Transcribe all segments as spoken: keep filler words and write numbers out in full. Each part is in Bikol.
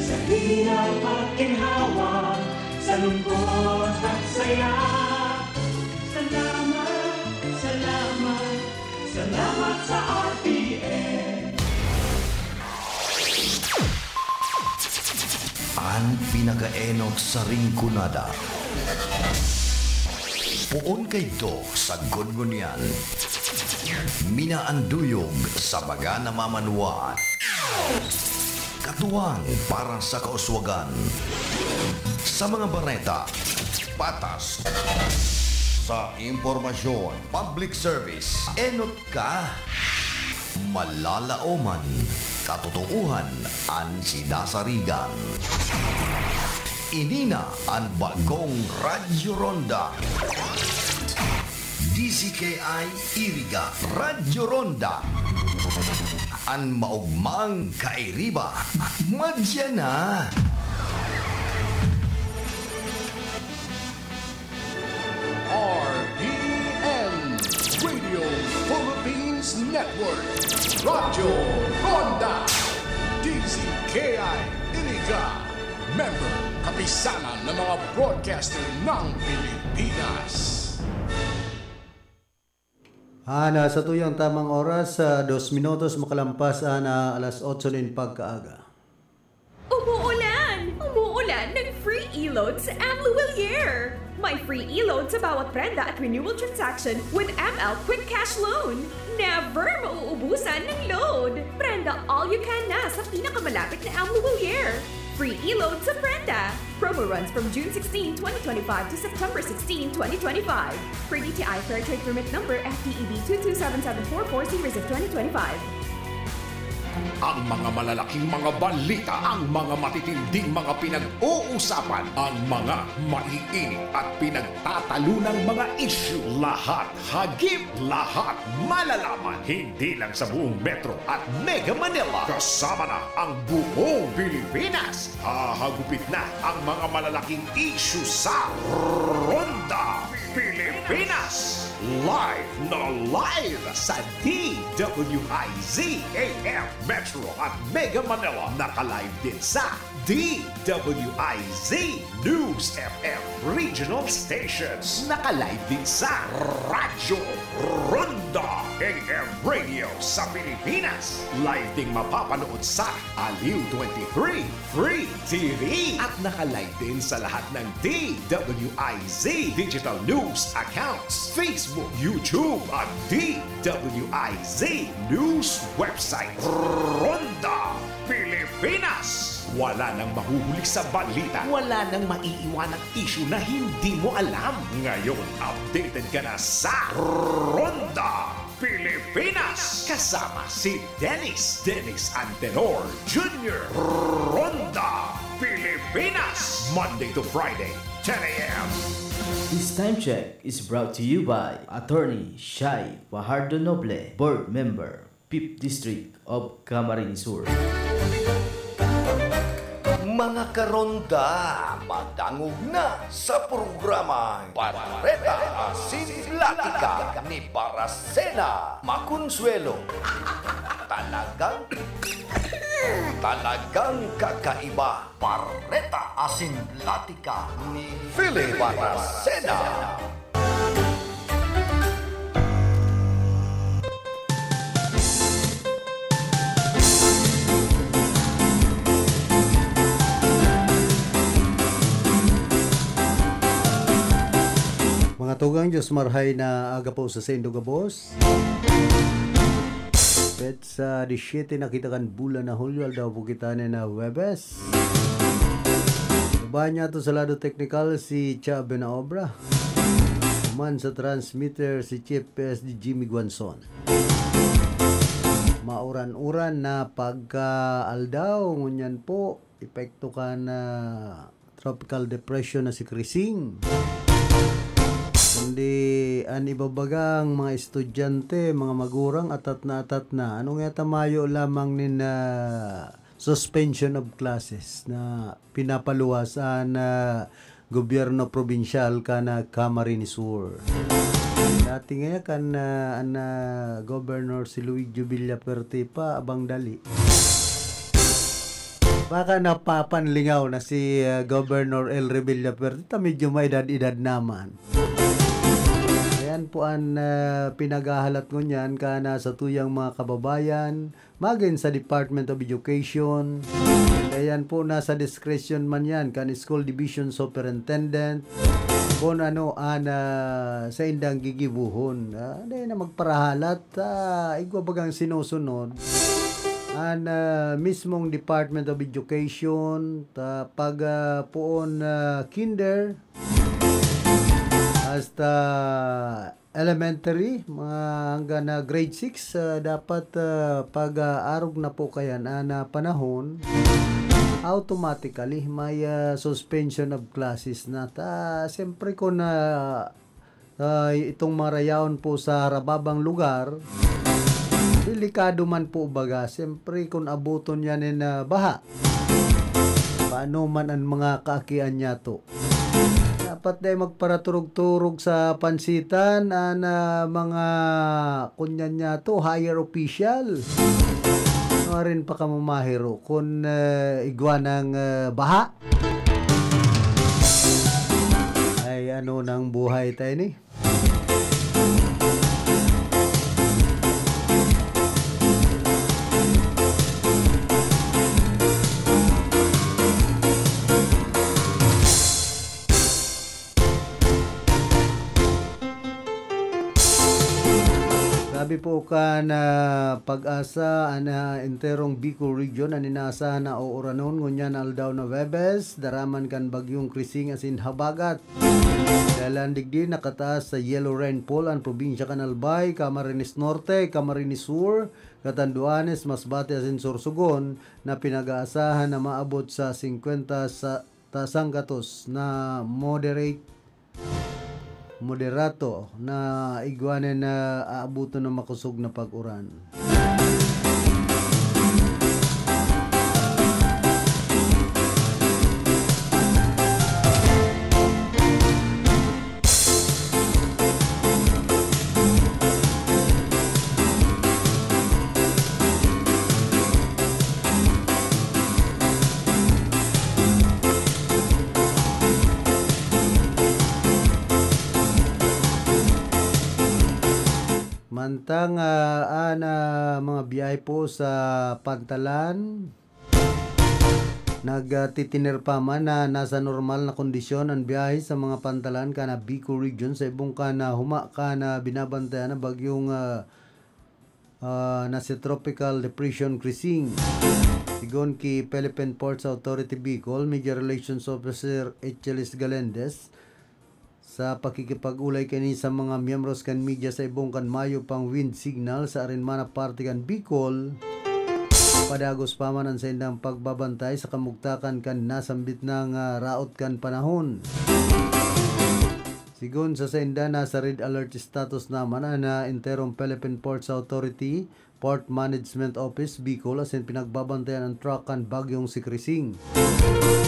Sa hirap at ginhawa, sa lungkot at saya. Salamat, salamat, salamat sa R T N. An pinakaenot sa Rinconada. Poon kaidto sa Gungunyan. Minaanduyog sa baga na mamanwaan. Katuwang para sa kauswagan. Sa mga bareta, patas. Sa impormasyon, public service, enot ka. Malalaoman, katotoohan an sidasarigan. Ini na an bagong Radyo Ronda. D C K I Iriga, Radyo Ronda. An maogmang kairiba, madya na. R P N, Radio Philippines Network, Radyo Ronda, D Z K I Iriga, member, kapisanan ng mga broadcaster ng Pilipinas. Ah, nasa tuyang tamang oras, ah, dos minutos makalampas, ah, na alas otso nin pagkaaga. Umuulan! Umuulan ng free e-load sa M L Willier! May free e-load sa bawat prenda at renewal transaction with M L Quick Cash Loan. Never mauubusan ng load! Prenda all you can na sa pinakamalapit na M L Willier. Free e-load sa prenda! Promo runs from June sixteen, twenty twenty-five to September sixteen, twenty twenty-five. Per D T I Fair Trade Permit Number F T E B two two seven seven four four, series of twenty twenty-five. Ang mga malalaking mga balita, ang mga matitinding mga pinag-uusapan, ang mga maiinit at pinagtatalunang mga isyu, lahat hagip, lahat malalaman. Hindi lang sa buong Metro at Mega Manila, kasama na ang buong Pilipinas. Hahagupit na ang mga malalaking isyu sa Ronda Pilipinas. Live na live sa D W I Z A M Metro at Mega Manila. Naka-live din sa D W I Z News F M Regional Stations. Naka-live din sa Radyo Ronda A M Radio sa Pilipinas. Live ding mapapanood sa Aliw twenty-three Free T V. At naka-live din sa lahat ng D W I Z digital news accounts, Facebook, YouTube, at D W I Z News website. Ronda Pilipinas. Wala nang mahuhuli sa balita. Wala nang maiiwanang isyu na hindi mo alam. Ngayon, updated ka na sa Ronda Pilipinas. Kasama si Dennis, Dennis Antenor Junior Ronda Pilipinas. Monday to Friday, ten A M. This time check is brought to you by Attorney Shai Fajardo Noble, Board Member, Fifth District of Camarines Sur. Mga karonda, madangog na sa programang Bareta Asin Platika ni Baracena Maconsuelo. Talagang, talagang kakaiba. Bareta Asin Platika ni Philip Baracena. Mga tugang, Diyos marhay na aga po sa saindo gabos. Petsa disyete na kita kan bulan na Hulyo, aldaw po kita na Huwebes. Iba niya to sa lado teknikal si Cha Benaobra. Man sa transmitter si Chief P S D Jimmy Guanzon. Mauran-uran na pagka-aldaw, ngunyan po, epekto kan, ah, tropical depression na si Krising. Kundi an ibabagang mga estudyante, mga magurang, atat na atat na. Ano nga ta mayo lamang nin, ah, suspension of classes na pinapaluwas an, ah, gobyerno probinsyal kan, ah, Camarines Sur. Dati ngaya kan, ah, an, ah, Governor si Luigi Villafuerte pa, abang dali. Baka napapanlingaw na si, ah, Governor El Revilla Puerta, medyo may edad-edad naman. Ayan po ang, ah, pinaghahalat ngunyan, kana sa tuyang mga kababayan, magin sa Department of Education. Ayan po, nasa discretion man yan, kan School Division Superintendent, kung ano ang, ah, saindang gigibuhon. Ah, dahil na magparahalat, ah, igwa bagang sinusunod, ang, ah, mismong Department of Education, ta-, pag, ah, poon, ah, kinder, hasta elementary, mga hanggang na grade six, ah, dapat, ah, pag, ah, arog na po kayan, ah, na panahon, automatically may, ah, suspension of classes na. Ta, siyempre kung, ah, ah, itong marayaon po sa harababang lugar, delikado man po baga. Siyempre kung abuton yan in, ah, baha, paano man ang mga kaakian niya to? Dapat dai magparaturog-turog sa pansitan an, ah, mga kunyan niya to, higher official. Marin pa ka mamahiro kun, ah, igwa ng, ah, baha. Ay, ano nang buhay tayo ni? Sabi po kan, ah, PAGASA, an, ah, enterong Bicol Region an inaasahan na uuranon ngunyan na aldaw na Huwebes, daraman kan Bagyong Krising asin habagat. Dalan digdi, nakataas sa yellow rainfall an probinsya kan Albay, Camarines Norte, Camarines Sur, Catanduanes, Masbate asin Sorsogon, na pinag-aasahan na maabot sa singkwenta sa ta sanggatos na moderate, moderato na igwa nin na aaboton ng makosog na pag-uran. Mantang, ah, an, ah, mga biyahe po sa pantalan, nagtitiner pa man na nasa normal na kondisyon an biyahe sa mga pantalan kan Bicol Region sa ibong kan, ah, huma kan, ah, binabantayan na bagyong, ah, ah, nasa Tropical Depression Krising. Sigon ki Philippine Ports Authority Bicol Media Relations Officer Echelis Galendez, sa pakikipag-olay kani sa mga miyembros kan media sa ibong kan mayo pang wind signal sa arin man na parte kan Bicol, padagos pa man an saindang pagbabantay sa kamugtakan kan nasambit na nga raot kan panahon. Sigon sa sainda, nasa red alert status naman an, ah, enterong Philippine Ports Authority, Port Management Office, Bicol, asin pinagbabantayan an track kan Bagyong si Krising.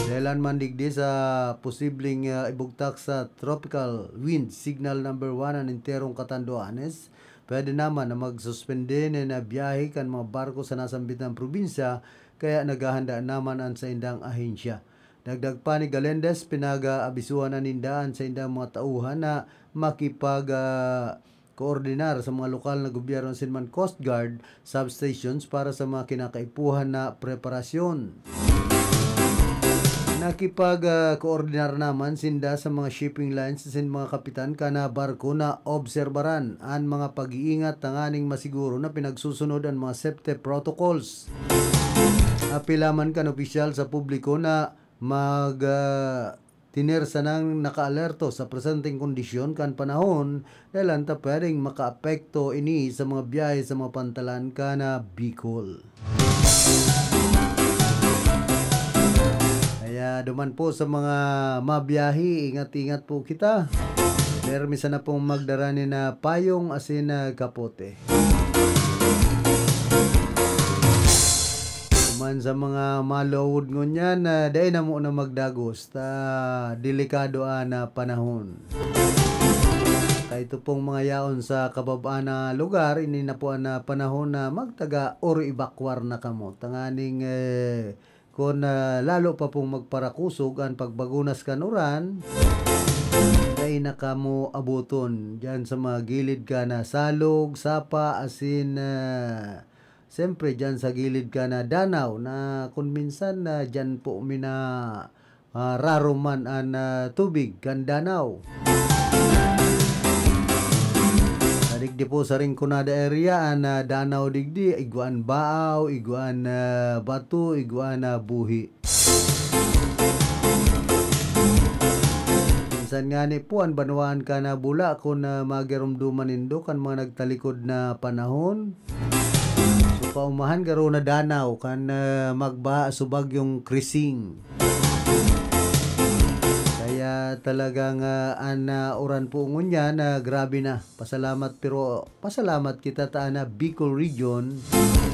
Dahelan man digdi sa posibleng, ah, ibugtak sa tropical wind signal number one an enterong Catanduanes, pwede naman na magsuspende nin, ah, biyahe kan mga barko sa nasambit na probinsya, kaya naghahanda naman an saindang ahensya. Dagdag pa ni Galendez, pinag-aabisuhan na ninda an saindang mga tauhan na makipag, ah, koordinar sa mga lokal na gobyerno asin man Coast Guard substations para sa mga kinakaipuhan na preparasyon. Nakipag, ah, koordinar naman sinda sa mga shipping lines asin mga kapitan kan barko na obserbaran an mga pag-iingat tanganing masiguro na pinagsusunod an mga safety protocols. Apila man kan opisyal sa publiko na mag, ah, tiner sanang nakaalerto sa presenteng kondisyon kan panahon, dahel ta pwedeng makaapekto ini sa mga biyahe sa mga pantalan kan Bicol. Kaya duman po sa mga mabiyahe, ingat-ingat po kita. Permi sana pong magdara nin payong asin, ah, kapote. Kuman sa mga maluwod ngunyan, ah, dai na muna magdagos ta delikado an, ah, panahon. Kaito pong mga yaon sa kabab-an na lugar, ini na po an, ah, panahon na magtaga or evacuar na kamo. Tanganing, eh, Kun, ah, lalo pa pong magparakosog an pagbagunas kan uran, dai na kamo aboton diyan sa mga gilid kan na Salog, Sapa, asin, ah, siyempre diyan sa gilid kan na Danao na kun minsan, ah, diyan po mina-, ah, raro man an, ah, tubig kan Danao. Sa digdi po sa Rinconada area, an, ah, Danao digdi, igwa an baaw, igwa an, ah, bato, igwa an, ah, buhi. Minsan ngani po, an banwaan kan na Bula, kun, ah, magiromdoman nindo kan mga nagtalikod na panahon. So, kaumahan, garo na Danao kan, ah, magbaha sa bagyong Krising. Kaya talagang, ah, an, ah, uran po ngunyan na grabe na. Pasalamat, pero pasalamat kita ta na Bicol Region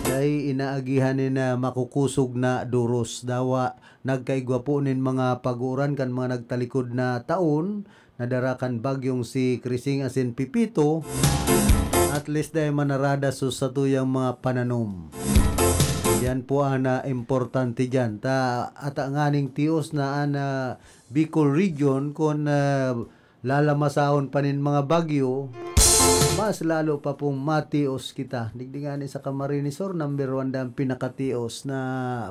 dai inaagihan ni na makukosog na doros. Dawa, nagkaigwa po nin mga pag-uuran kan mga nagtalikod na taon, nadara kan bagyong si Krising asin Pepito, at least dai manarada sa satuyang mga pananom. Yan po an, ah, importante diyan. Ta, ata nganing tios na an, ah, Bicol Region, kun, ah, lalamasahon pa nin mga bagyo, mas lalo pa pong matios kita. Digdi ngani sa Camarines Sur, number one dan pinakatios na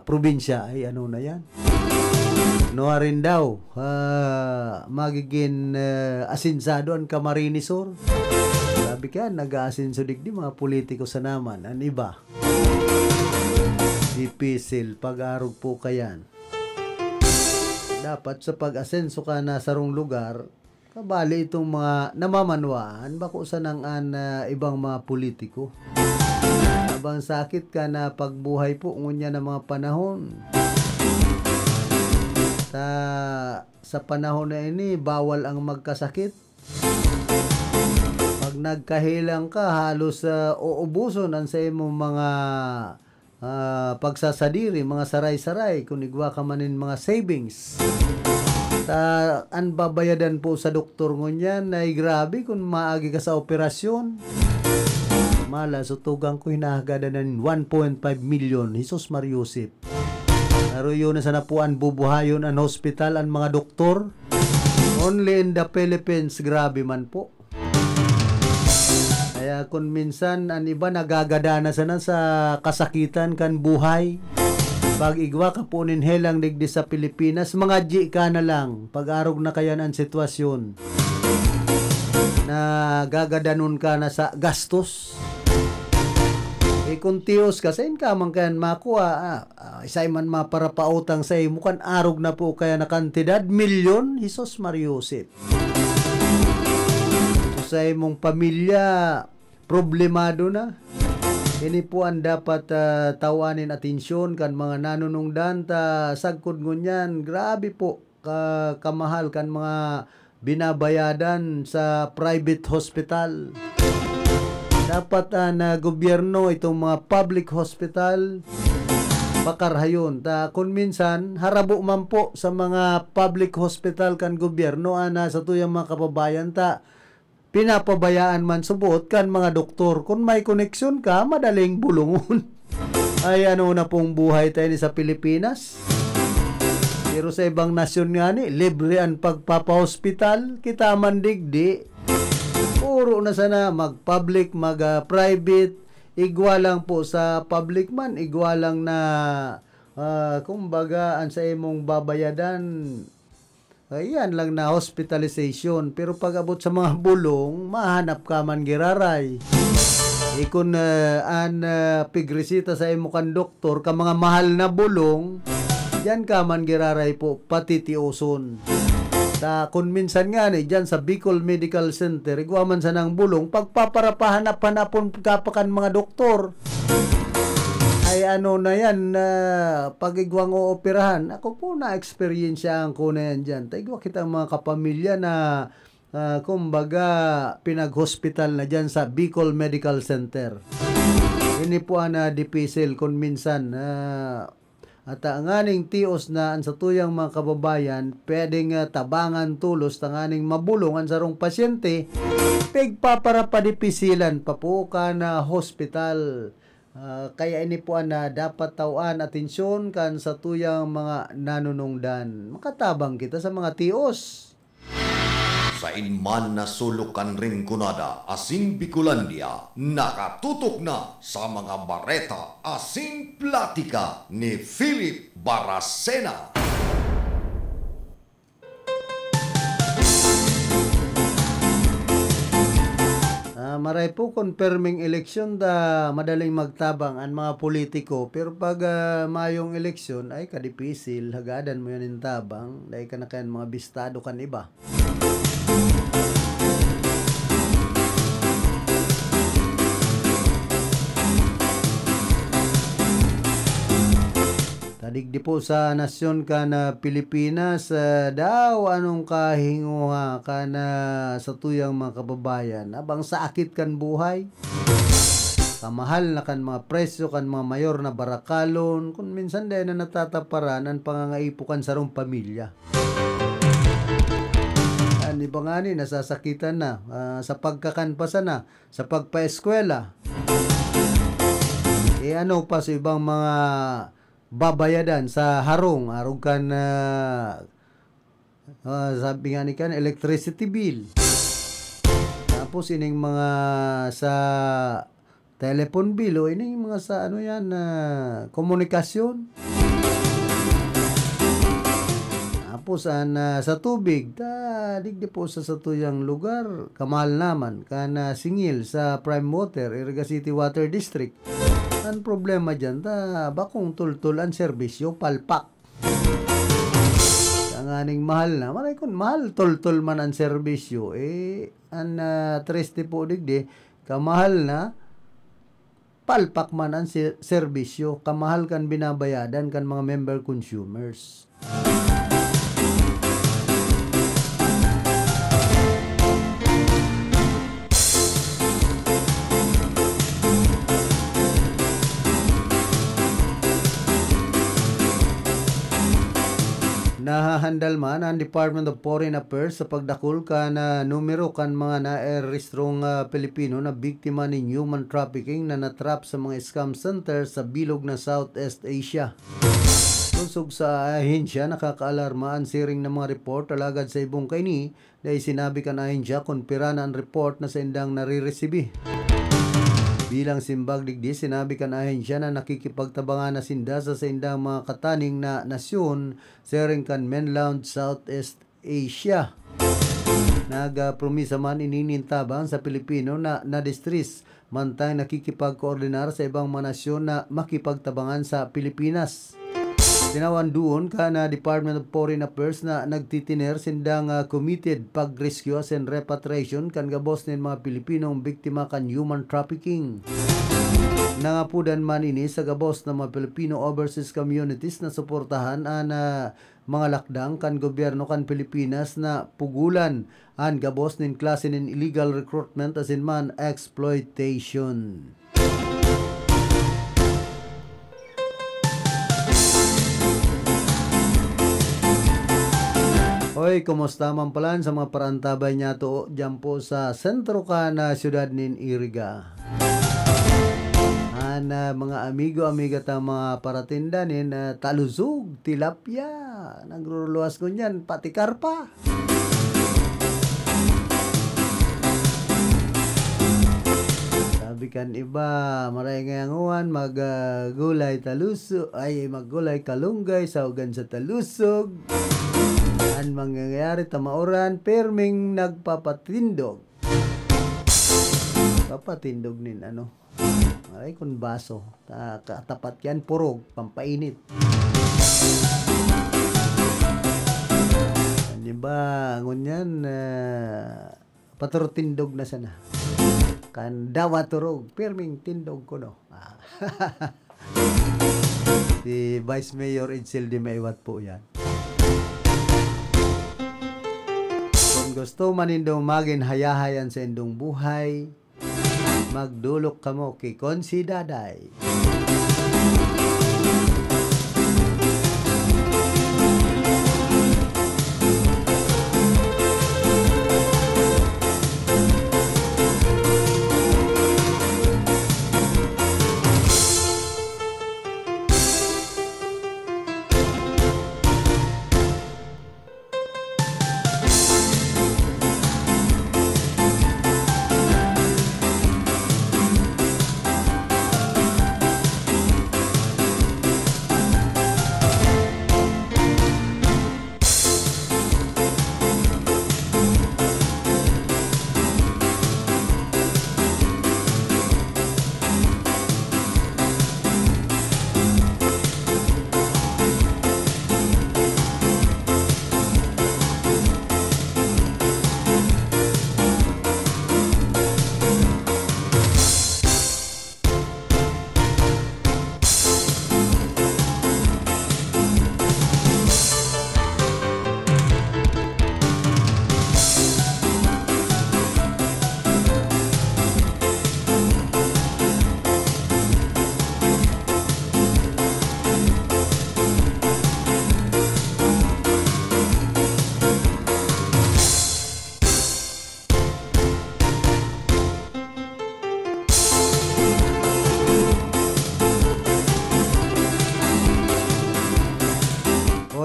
probinsya. Ay, ano na yan? Nuarin daw, ah, magigin, ah, asensado an Camarines Sur. Sabi kaya, nag-aasenso digdi mga politiko sa naman. An iba, dipisil, pag-arog po kayan. Dapat sa pag-asenso ka na sarong lugar, kabali itong mga namamanwaan, bako sanang an, ah, ibang mga politiko. Abang sakit ka na pagbuhay po ngunyan na mga panahon. Sa, sa panahon na ini, bawal ang magkasakit. Pag nagkahelang ka, halos, ah, uubuson an sa imong mga, ah, pagsasadiri, mga saray-saray, kun igwa ka man nin mga savings. Ta, an babayadan po sa doktor ngunyan ay grabe kun maagi ka sa operasyon. Mala, sa tugang ko, hinahagadan nin one point five million. Jesus Mariosep. Pero yun na sana po an bubuhayon an hospital, an mga doktor. Only in the Philippines, grabe man po. Kaya kun minsan an iba nagagada na sana sa kasakitan kan buhay. Pag igwa ka po nin helang digdi sa Pilipinas, mangadyi ka na lang. Pag-arog na kayan an sitwasyon. Nagagadanon ka na sa gastos. Eh, kun tios ka, sain ka man kayan makua? Ah, ah, isay man maparapautang sa imo kan arog na po kaya na kantidad, milyon? Jesus Mariosep. Sa imong pamilya, problemado na. Ini po an dapat, ah, tawanin atensyon kan mga nanunungdan ta sagkod ngunyan. Grabe po ka, kamahal kan mga binabayadan sa private hospital. Dapat, ah, na gobyerno itong mga public hospital, pakarahayon. Ta, kun minsan, harabo man po sa mga public hospital kan gobyerno, ana, sa tuyang mga kababayan ta, pinapabayaan man subot kan mga doktor. Kun may koneksyon ka, madaling bulungon. Ay, ano na pong buhay tayo ni sa Pilipinas? Pero sa ibang nasyon nga ni, libre ang pagpapahospital. Kita man digdi, puro na sana mag-public, mag, ah, private. Igwa lang po sa public man, igwa lang na, ah, kumbaga, ang sa imong babayadan, ah, iyan lang na hospitalization. Pero pag abot sa mga bulong, mahanap ka man giraray. Ikon, ah, an, ah, pigreseta sa imo kan doktor ka mga mahal na bulong, diyan ka man giraray po patitioson. Ta kun minsan nga ni, diyan sa Bicol Medical Center, igwa man sanang bulong, pagpaparapahanap-hanapon ka pa kan mga doktor. Ay, ano na yan, ah, pag igwang ooperahan, ako po, na-eksperyensyahan ko na yan dyan. Ta igwa kitang mga kapamilya na, ah, kumbaga, pinag-hospital na dyan sa Bicol Medical Center. Ini po ang, ah, dipisil kun minsan, ah, at, ah, nganing tios na ang satuyang mga kababayan, pwedeng, ah, tabangan tolos tanganing mabulong ang sarong pasyente, pigpaparapadipisilan pa po ka na hospital. Ah, kaya ini po an, ah, dapat tawaan atensyon kan satuyang mga nanunungdan. Makatabang kita sa mga tios. Sain man na sulok kan Rinconada asin Bicolandia, nakatutok na sa mga bareta asin platika ni Philip Baracena. Ah, maray po kun perming eleksyon ta madaling magtabang an mga politiko, pero pag, ah, mayong eleksyon, ay kadipisil, hagadan mo yan in tabang, dai ka na kayan mga bistado kan iba. Tadigdi po sa nasyon kan, ah, Pilipinas, ah, daw anong kahinguha kan, ah, satuyang mga kababayan? Abang sakit kan buhay, kamahal na kan mga presyo kan mga mayor na barakalon, kun minsan dai na natataparan an pangangaipo kan sarong pamilya. An iba ngani nasasakitan na, ah, sa pagkakan pa sana, sa pagpaeskwela. E ano pa sa ibang mga babayadan sa harong, arog kan, ah, ah, sabi nga ni kan, electricity bill. Tapos ining mga sa telephone bill o ining mga sa ano yan, ah, komunikasyon. Tapos an, ah, sa tubig, ta digdi po sa satuyang lugar, kamahal naman kan, ah, singil sa Prime Water, Iriga City Water District. An problema diyan, ta bakong tultol an serbisyo, palpak. Tanganing mahal na, maray kun mahal, tultol man an serbisyo, eh, an, ah, triste po digdi, kamahal na, palpak man an se-, serbisyo, kamahal kan binabayadan kan mga member consumers. Nahahandal man an Department of Foreign Affairs sa pagdakul kan, ah, numero kan mga narehistrong, ah, Pilipino na biktima nin human trafficking na natrap sa mga scam center sa bilog na Southeast Asia. Sosog sa ahensya, nakakaalarma an siring na mga report, alagad sa ibong kaini, dai sinabi kan ahensya kun pira na an report na saindang nariresibi. Bilang simbag digdi, sinabi kan ahensya na nakikipagtabangan na sinda sa saindang mga kataning na nasyon, siring kan mainland Southeast Asia. Nagpromisa man ini nin tabang sa Pilipino na nadistress, mantang nakikipagkoordinar sa ibang mga nasyon na makipagtabangan sa Pilipinas. Tinawan duon kan, ah, Department of Foreign Affairs na nagtitiner sindang, ah, committed pag-rescue asin repatriation kan gabos nin mga Pilipinong biktima kan human trafficking. Nangapodan man ini sa gabos na mga Filipino overseas communities na suportahan an, ah, mga lakdang kan gobyerno kan Pilipinas na pugulan an gabos nin klase nin illegal recruitment asin man exploitation. Hoy, kumusta man palan sa mga paraantabay niyato diyan po sa sentro kan, ah, siyudad nin Iriga? An, ah, mga amigo-amiga ta mga paratinda nin, ah, talusog, tilapia, nagruruluwas ngunyan, pati karpa. Sabi kan iba, maray ngayang uwan, mag, ah, gulay taluso-, ay, maggulay kalunggay, saugan sa talusog. An mangyayari, tamaoran, pirming nagpapatindog. Papatindog nin ano, maray kun baso, ta-, katapat yan, purog, pampainit. An iba, ngunyan, ah, paturutindog na sana. Kan dawa turog, pirming tindog kuno. Ah. Si Vice Mayor Edsel de Maiwat po yan. Kung gusto man nindong magin hayahay an saindong buhay, magdolok kamo ki Konsi Daday.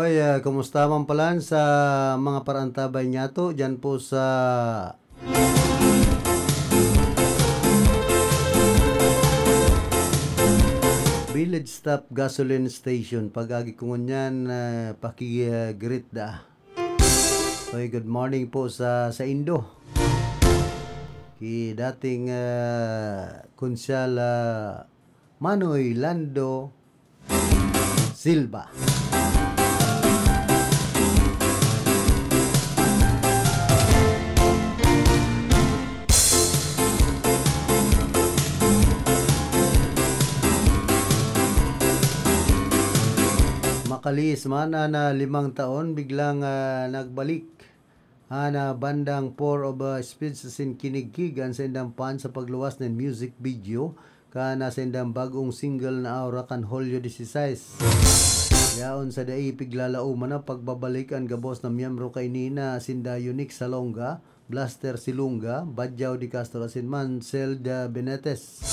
Kaya, kumusta man pala sa mga parantabay niyato dyan po sa Village Stop Gasoline Station? Pag-agi ko ngunyan, ah, paki-, ah, greet da. Okay, good morning po sa, sa Indo. Ki dating, ah, Konsehal, ah, Manoy Lando Silva. Makaliis man an, ah, limang taon, biglang, ah, nagbalik an, ah, bandang Four of, ah, Spades asin kinigkig an saindang fans sa pagluwas nin music video kan, ah, saindang bag-ong single na Aura kan Hulyo dieciséis. Yaon sa dai piglalaoman na pagbabalik an gabos na miyembro kaini na sinda Unique Salonga, Blaster Silunga, Badjao de Castro asin Mansel de Benetes.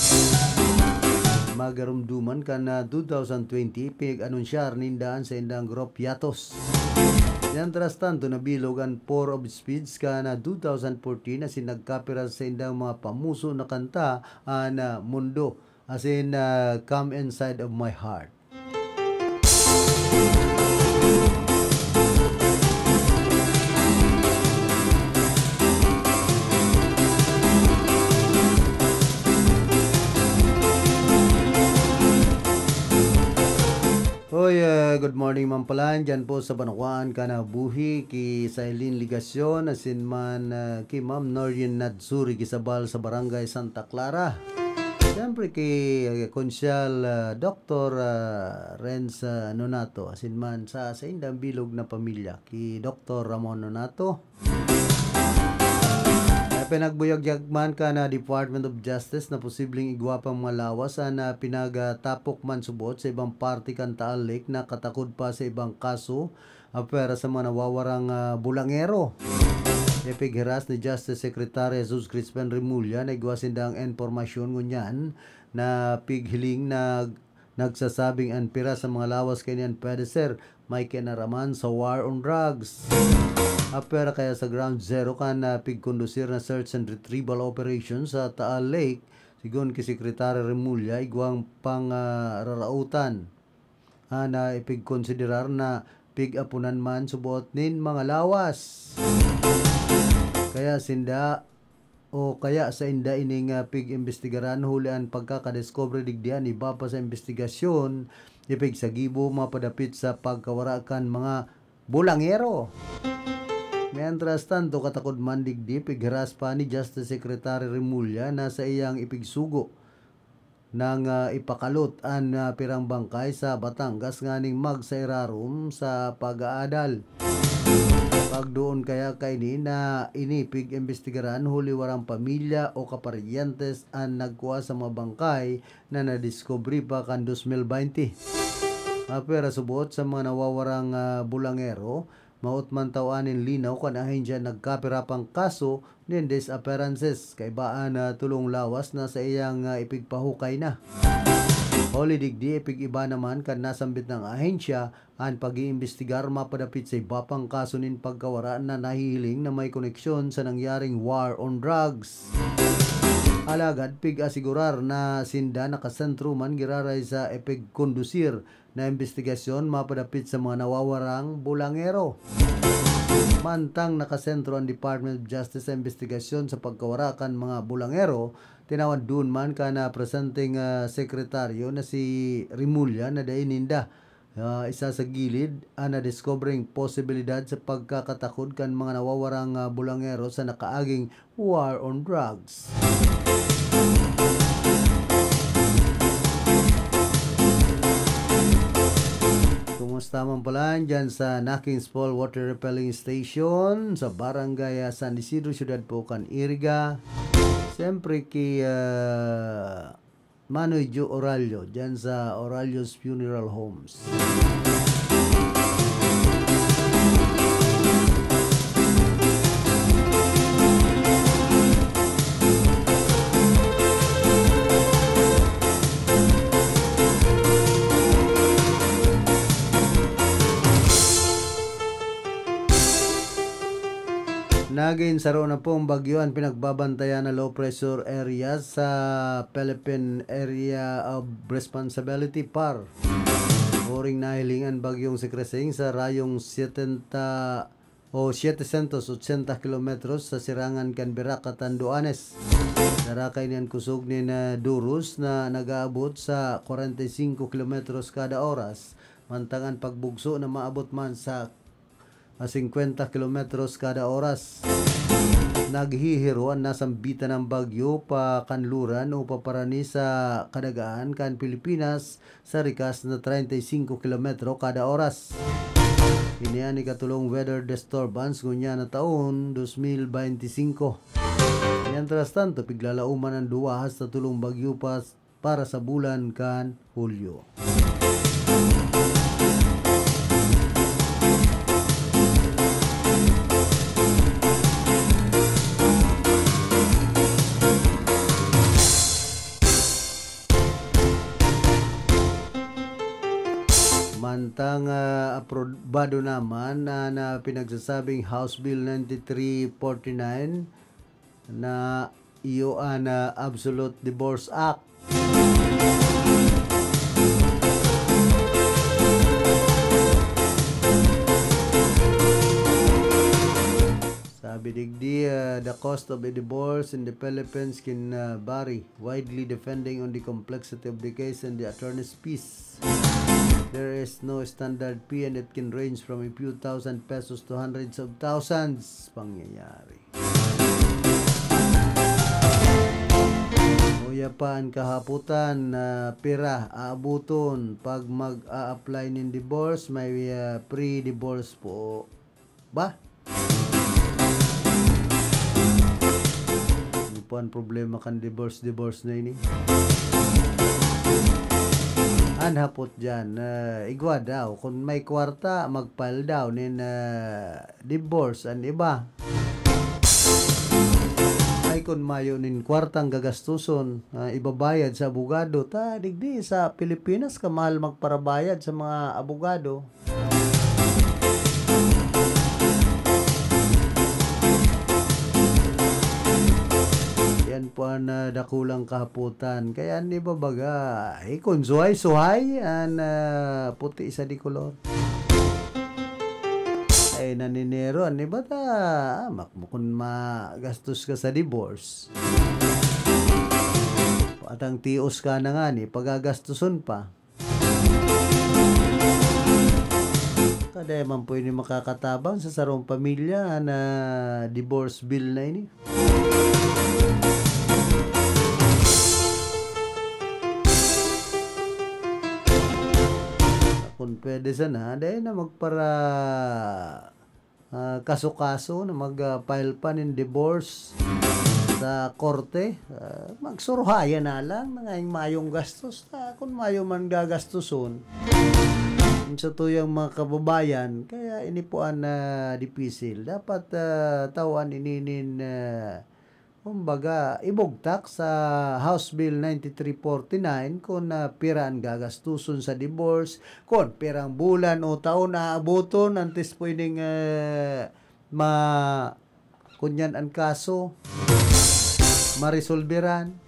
Magarumduman kan, ah, two thousand twenty, pinag-anunsyar ninda an saindang group Yatos. Mientras tanto, nabilog an Four of Spades kan, ah, two thousand fourteen asin nagkapira sa saindang mga pamuso na kanta an, ah, Mundo asin, ah, Come Inside of My Heart. Hoy, ah, good morning man pala. Diyan po sa Banuan, Kanabuhi, ki Silene Legacion, asin man, ah, ki Ma'am Noreen Nadsuri, ki Sabal sa Barangay Santa Clara. Siyempre, ki, ah, Konsyal, ah, Doktor, ah, Renz, ah, Nonato, asin man sa saindang bilog na pamilya, ki Doktor Ramon Nonato. Nagbuyag-yag man kan Department of Justice na posibleng igwa pang mga lawas an, ah, pinagtapok man subot sa ibang parte kan Taal Lake na katakod pa sa ibang kaso, ah, pwera sa mga nawawarang, ah, bulangero. Ipighiras ni Justice Secretary Jesus Crispin Remulla na igwa sindang impormasyon ngunyan na pighiling na nagsasabing an pira sa mga lawas kaini an pwede ser may kinaraman sa war on drugs. Apwera kaya sa Ground Zero kan, ah, pigkondusir na search and retrieval operation sa Taal Lake, sigon ki Secretary Remulla, igwang pangararautan, ah, na ipigkonsiderar na pig-apunan man subot nin mga lawas. Kaya sinda o kaya sainda ining, ah, pig-imbestigaran huli an pagkakadiskubre digdi an iba pa sa imbestigasyon, ipigsagibo mapadapit sa pagkawara kan mga bulangero. Mientras tanto, katakod man digdi, pighiras pa ni Justice Secretary Remulla na saiyang ipigsugo nang, ah, ipakalot an, ah, pirang bangkay sa Batangas nganing magsairarom sa pag-aadal. Pagdoon kaya kaini na ini pig-imbestigaran huli warang pamilya o kaparyentes an nagkua sa mga bangkay na nadiskubre pa kan dos mil baynte. Apwera subot sa mga nawawarang, ah, bulangero, maot man tawan nin linaw kan ahensya nagkapira pang kaso nin disappearances, kaiba an, ah, tolong lawas na saiyang, ah, ipigpahukay na. Huli digdi, ipig-iba naman kan nasambit nang ahensya an pag-iimbestigar mapadapit sa iba pang kaso nin pagkawara na nahihiling na may koneksyon sa nangyaring war on drugs. Alagad pig-asigurar na sinda nakasentro man giraray sa ipigkondusir na imbestigasyon mapadapit sa mga nawawarang bulangero. Mantang nakasentro an Department of Justice sa imbestigasyon sa pagkawara kan mga bulangero, tinawan duon man kan, ah, presenteng, ah, sekretaryo na si Remulla na dai ninda, ah, isasagilid an nadiskubreng posibilidad sa pagkakatakod kan mga nawawarang, ah, bulangero sa nakaaging war on drugs. Kumusta man pala dyan sa Nakings Fall Water Refilling Station sa Barangay, ah, San Isidro, Siyudad po kan Iriga? Siyempre, ki, ah, Manoy Joe Orallo, dyan sa Orallo's Funeral Homes. Nagin saro na pong bagyo an pinagbabantayan na low pressure area sa Philippine Area of Responsibility, PAR. Huring nahiling an bagyong si Kreseng sa rayong setenta o setecientos ochenta kilometros sa sirangan kan Virac, Catanduanes. Darakay niyan kusog nin, ah, durus na nag-aabot sa kwarenta y singko kilometros kada oras, mantang an pagbugso na maabot man sa, ah, singkwenta kilometros kada oras. Naghihiruan na sambitan ng bagyo pa kanluran o paparani sa kadagaan kan Pilipinas sa rikas na treinta y cinco kilometro kada oras. Ini an ikatulong weather disturbance ngunyan na taon, dos mil beintisinko. Mientras tanto, piglalauman an duwa hasta tolong bagyo pa para sa bulan kan Hulyo. Mantang, ah, aprobado naman na, na pinagsasabing House Bill ninety-three forty-nine na iyo an, ah, Absolute Divorce Act. Sabi digdi, ah, "The cost of a divorce in the Philippines can, ah, vary widely depending on the complexity of the case and the attorney's fees. There is no standard fee and it can range from a few thousand pesos to hundreds of thousands." Pangyayari. Uya pa an kahapotan na pira aaboton pag mag-a-apply nin divorce, may, ah, pre-divorce po ba? Ano po ang problema kan divorce, divorce na ini? An hapot dyan, ah, igwa daw, kung may kwarta, mag-file daw nin, ah, divorce an iba. Ay, kun mayo nin kwartang gagastuson, ah, ibabayad sa abogado, ta digdi sa Pilipinas, kamahal magparabayad sa mga abogado. Yan po ang, ah, dakulang kahapotan. Kaya an iba baga, ay, kun suhay-suhay, an, ah, puti sa di kolor. Ay, naninero, an iba ta, ah, mak-, kun magastos ka sa divorce. Atang tios ka na ngani, pagagastoson pa. Kada man po ini makakatabang sa sarong pamilya na divorce bill na ini. Kung pwede sana, dahil na magpara-, ah, kaso-kaso na mag, ah, file pa nin divorce sa korte, ah, magsuruhaya na lang na ngayong mayong gastos. Ah, kung mayo man gagastuson, sa tuyang mga kababayan, kaya ini po ang, ah, dipisil. Dapat, ah, tawan ini nin, ah, kumbaga, ibugtak sa House Bill ninety-three forty-nine kung, ah, pira an gagastuson sa divorce, kung pirang bulan o taon aaboton antes pwedeng, ah, ma-, kunyan an kaso, maresolberan.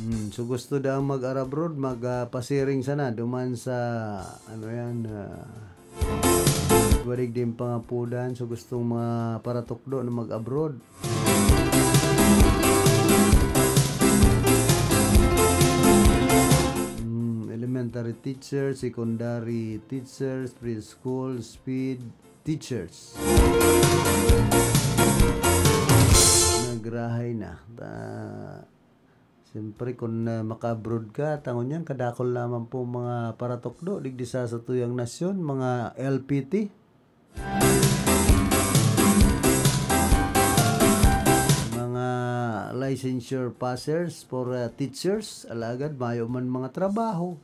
Hmm, so gusto daw mag-arabroad, mag, ah, pasiring sana duman sa, ano yan, ah, warig din pangapudan. So gustong mga paratukdo na mag-abroad. Hmm, elementary teacher, secondary teachers, preschool, speed teachers. Nagrahay na. Ta-, siyempre, kung, ah, maka-abroad ka, tangon yan, kadakol naman po mga paratukdo, digdi sa satuyang nasyon, mga L P T. Mga licensure passers for, ah, teachers, alagad mayo man mga trabaho.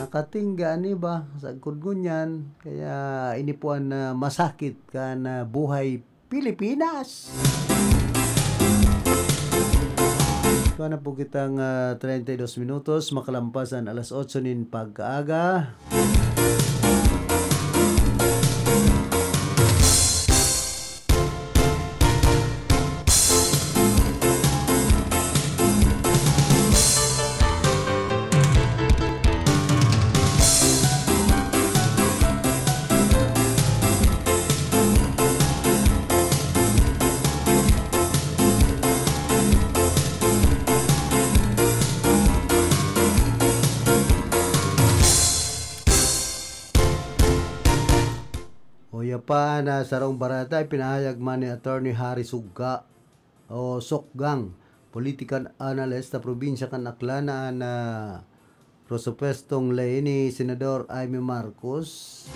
Nakatingga an iba, sagkod ngunyan, kaya ini po an, ah, masakit kan, ah, buhay Pilipinas. Ito na po kitang, ah, treinta y dos minutos, makalampas an alas otso nin pagkaaga. O, ya pa na sarong bareta, ipinahayag man ni Attorney Harry Sugga o Sokgang, political analyst sa probinsya kan Aklan, na, na presupuestong ley ni Senador Imee Marcos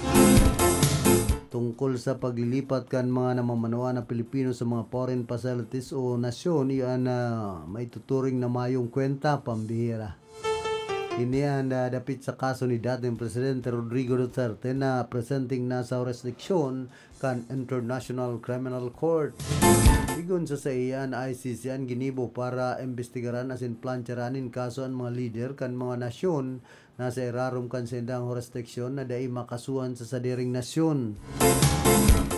tungkol sa paglilipat kan mga namamanuan na Pilipino sa mga foreign facilities o nasyon, iyan na maituturing na mayong kwenta, pambihira. Ini an, ah, dapit sa kaso ni dating Presidente Rodrigo Duterte na presenteng nasa jurisdiksyon kan International Criminal Court. Sigon sa saiya, an I C C an ginibo para imbestigaran asin plantsaran nin kaso an mga lider kan mga nasyon na sa irarom kan saindang jurisdiksyon na dai makasuhan sa sadiring nasyon.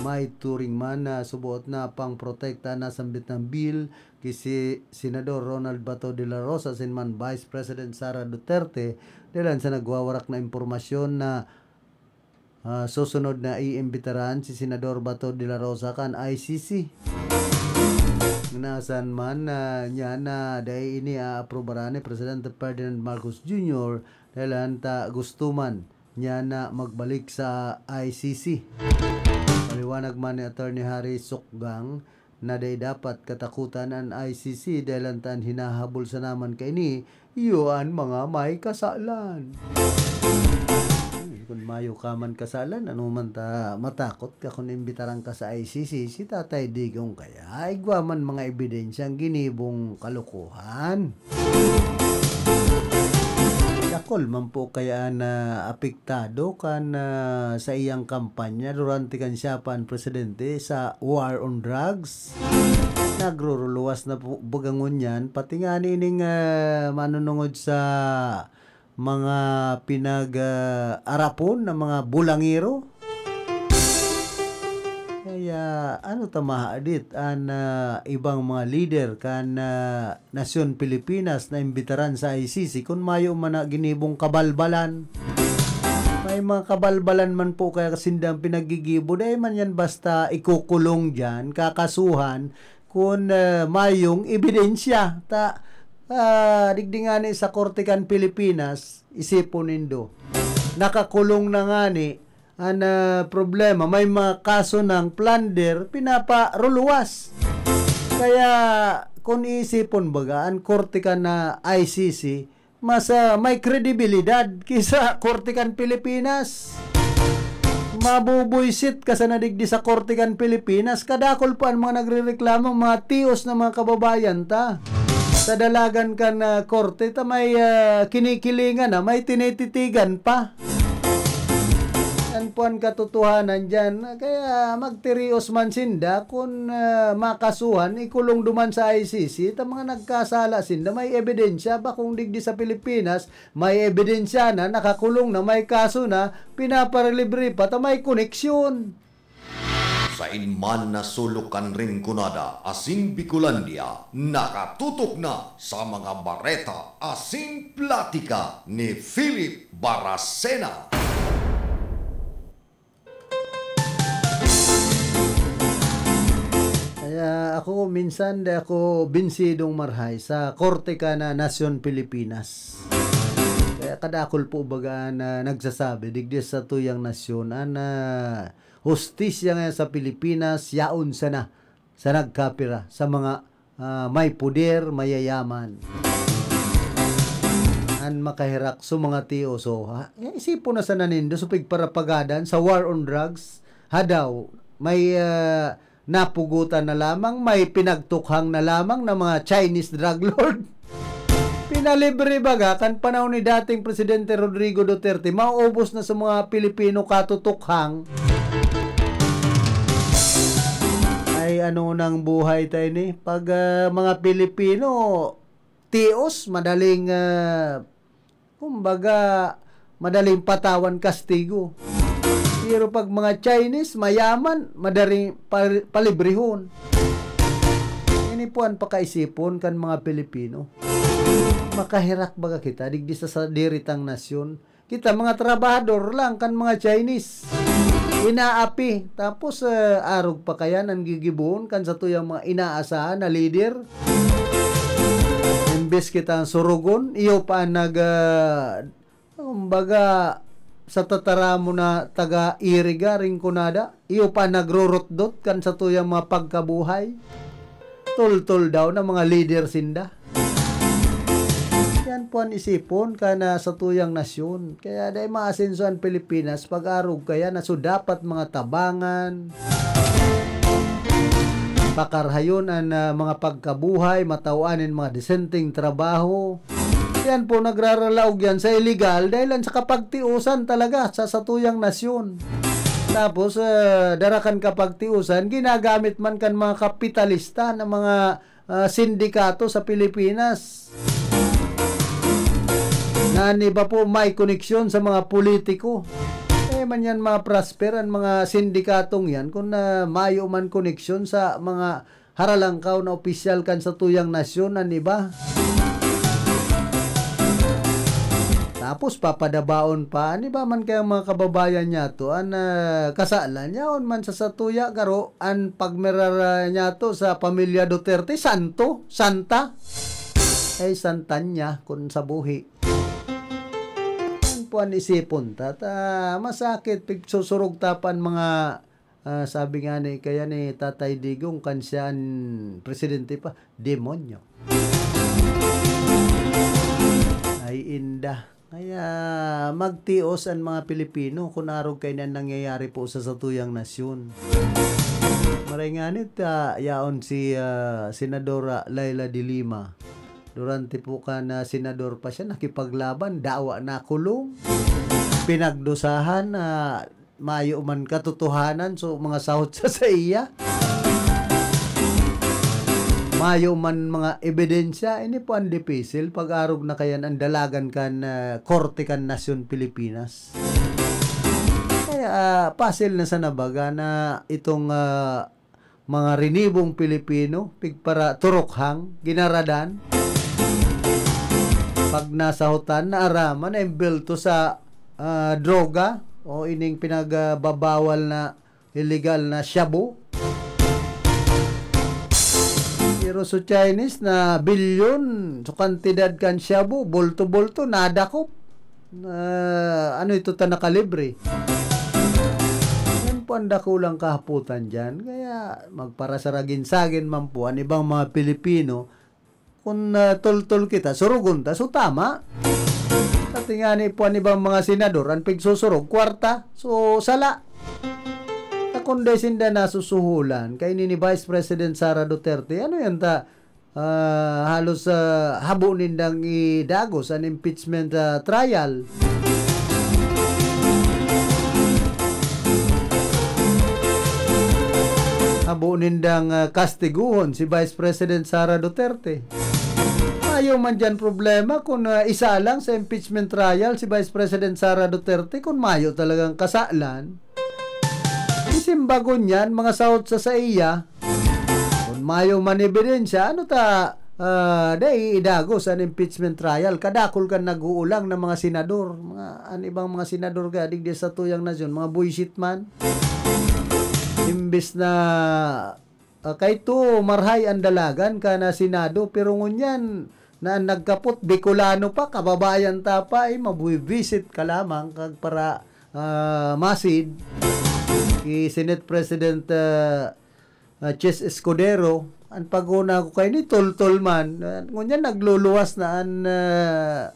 Maituring man na suboot na pangprotekta na sambit na bill ki si Senador Ronald Bato de la Rosa asin man Vice President Sara Duterte, dahelan sa nagwawarak na impormasyon na, ah, susunod na iimbitaran si Senador Bato de la Rosa kan I C C. Nganasan man, ah, niya na dai ini aaprubaran ni Presidente Ferdinand Marcos Junior dahelan ta gusto man niya na magbalik sa I C C. Paliwanag man ni Attorney Harry Sukgang na dai dapat katakutan an I C C dahelan ta an hinahabol sana man kaini iyo an mga may kasalan. Hmm, kun mayo ka man kasalan, ano man ta matakot ka kun imbitaran ka sa I C C? Si Tatay Digong kaya, igwa man mga ebidensyang ginibong kalokohan. Dakul man po kaya na apektado kan, ah, sa iyang kampanya durante kan siya pa an presidente sa war on drugs. Nagruruluwas na po baga ngunyan, pati nga nining, ah, manunungod sa mga pinag, ah, arapon na mga bulangero. Kaya ano ta mahadit an, ah, ibang mga lider kan, ah, nasyon Pilipinas na imbitaran sa I C C kun mayo man na ginibong kabalbalan? May mga kabalbalan man po kaya sindang pinaggigibo, dai man yan basta ikukulong diyan, kakasuhan, kun, ah, mayong ebidensya. Ta, ah, digdi ngani sa korte kan Pilipinas, isipon nindo, nakakulong na ngani an, ah, problema, may mga kaso ng plunder, pinaparuluwas. Kaya, kung iisipon baga, an korte kan I C C, mas, ah, may kredibilidad ki sa korte kan Pilipinas. Mabubuysit ka sana digdi sa korte kan Pilipinas, kadakul pa an mga nagrereklamo, mga tios na mga kababayan ta. Sa dalagan kan, ah, korte ta may, ah, kinikilingan na, may tinititigan pa. Yan po an katotohanan diyan. Kaya magtirios man sinda kun, ah, makasuhan, ikulong duman sa I C C, ta mga nagkasala sinda, may ebidensya ba kung digdi sa Pilipinas, may ebidensya na, nakakulong na, may kaso na, pinaparelibre pa, ta may koneksyon. Sain man na sulok kan Rinconada asin Bicolandia, nakatutok na sa mga bareta asin platika ni Philip Baracena. Kaya ako, minsan, di ako binsidong marhay sa korte kan nasyon Pilipinas. Kaya kadakul po baga na nagsasabi, digdi sa tuyang nasyon, an, ah, hustisya ngayon sa Pilipinas, yaon sana sa nagkapira, sa mga, ah, may poder, mayayaman. An makaherak sa mga tiyo. So, ha, isipon na sana nindo, so, pigparapagadan sa war on drugs. Hadaw, may, ah, napugutan na lamang, may pinagtukhang na lamang na mga Chinese drug lord. Pinalibre baga kan panahon ni dating Presidente Rodrigo Duterte, mauubos na sa mga Pilipino katutukhang. Ay, ano nang buhay tayo ni? Pag, ah, mga Pilipino, tios, madaling, ah, kumbaga, madaling patawan kastigo. Pero pag mga Chinese, mayaman, madaling pal-, palibrehon. Ini po ang pakaisipon kan mga Pilipino. Makaherak baga kita, digdi sa sadiritang nasyon. Kita, mga trabahador lang kan mga Chinese. Inaapi. Tapos, eh, arog pa kaya an gigibohon kan satuyang mga inaasahan na lider? Imbes kitang surugon, iyo pa an nag, ah, kumbaga, sa tataramon na taga-iriga, ringkonada, iyo pa an nagrurutdot kan satuyang mga pagkabuhay. Tultol daw na mga lider sinda. Yan po an isipon kan satuyang nasyon. Kaya dai maasenso an Pilipinas, pag-arog kaya na so dapat mga tabangan, pakarhayon an, ah, mga pagkabuhay, matawan nin mga desenteng trabaho. Yan po, nagraralaog yan sa iligal dahil lang sa kapagtiusan talaga sa satuyang nasyon. Tapos, ah, dara kan kapagtiusan, ginagamit man kan mga kapitalista na mga, ah, sindikato sa Pilipinas. Na an iba po may koneksyon sa mga politiko. Eh, man yan ma-prosper an mga sindikatong yan kung, ah, mayo man koneksyon sa mga haralangkaw na opisyal kan satuyang nasyon an iba. Tapos papadabaon pa, an iba man kayang mga kababayan niyato, an, ah, kasalan, yaon man sa satuya, garo, an pagmirara niyato sa pamilya Duterte, santo, santa. Ay, santa niya kun sa buhi. Yan po an isipon ta. Ta, masakit, pigsusurog ta pa an mga, ah, sabi nga ni, kaya ni Tatay Digong, kan siya an presidente pa, demonyo. Ay, inda. Kaya magtios an mga Pilipino kun arog kaini an nangyayari po sa satuyang nasyon. Maray ngani ta, yaon si, ah, Senadora Leila de Lima. Durante po kan, ah, senador pa siya, nakipaglaban, dawa, nakulong, pinagdusahan, ah, mayo man katotohanan, so, mga sahot sa saiya. Mayo man mga ebidensya, ini po an dipisil, pag-arog na kayan an dalagan kan, ah, korte kan nasyon Pilipinas. Kaya, ah, pasil na sana baga na itong, ah, mga rinibong Pilipino, pigpara-, turukhang, ginaradan, pag nasahotan, naaraman, naimbelto sa, ah, droga o ining pinagbabawal na illegal na shabu. Pero sa Chinese na bilyon, sa kantidad kan shabu, bulto-bulto, nadakop. Ah, ano ito ta nakalibre? Yan po ang dakulang kahapotan dyan. Kaya magparasaragin-sagin man po an ibang mga Pilipino, kun, ah, tultol kita, surugon ta. So, tama. Pati nga ni po an ibang mga senador, an pigsusurog, kwarta. So, sala. Ta kun dai sinda nasusuhulan, kay ni, ni Vice President Sara Duterte, ano yan ta, ah, halos, ah, habo nindang idagos an impeachment, ah, trial. Habo nindang, ah, kastiguhon si Vice President Sara Duterte. Mayo man diyan problema kun, ah, isa lang sa impeachment trial si Vice President Sara Duterte kun mayo talagang kasalan. Isimbagon niyan, mga sahot sa saiya. Kun mayo man ebidensya, ano ta, ah, dai idagos an impeachment trial? Kadakul kan nag-uulang na mga senador, mga, an ibang mga senador ka, digdi sa tuyang nasyon, mga buwisit man. Imbes na, ah, kay to, marhay ang dalagan ka na Senado, pero ngunyan, na nagkapot, Bicolano pa, kababayan ta pa, eh, mabuwisit ka lamang, kag para, ah, masid, si Senate President, ah, ah, Chis Escudero, an paghuna ko kay ni tultol man. Ah, ngunyan nagluluwas na an, ah,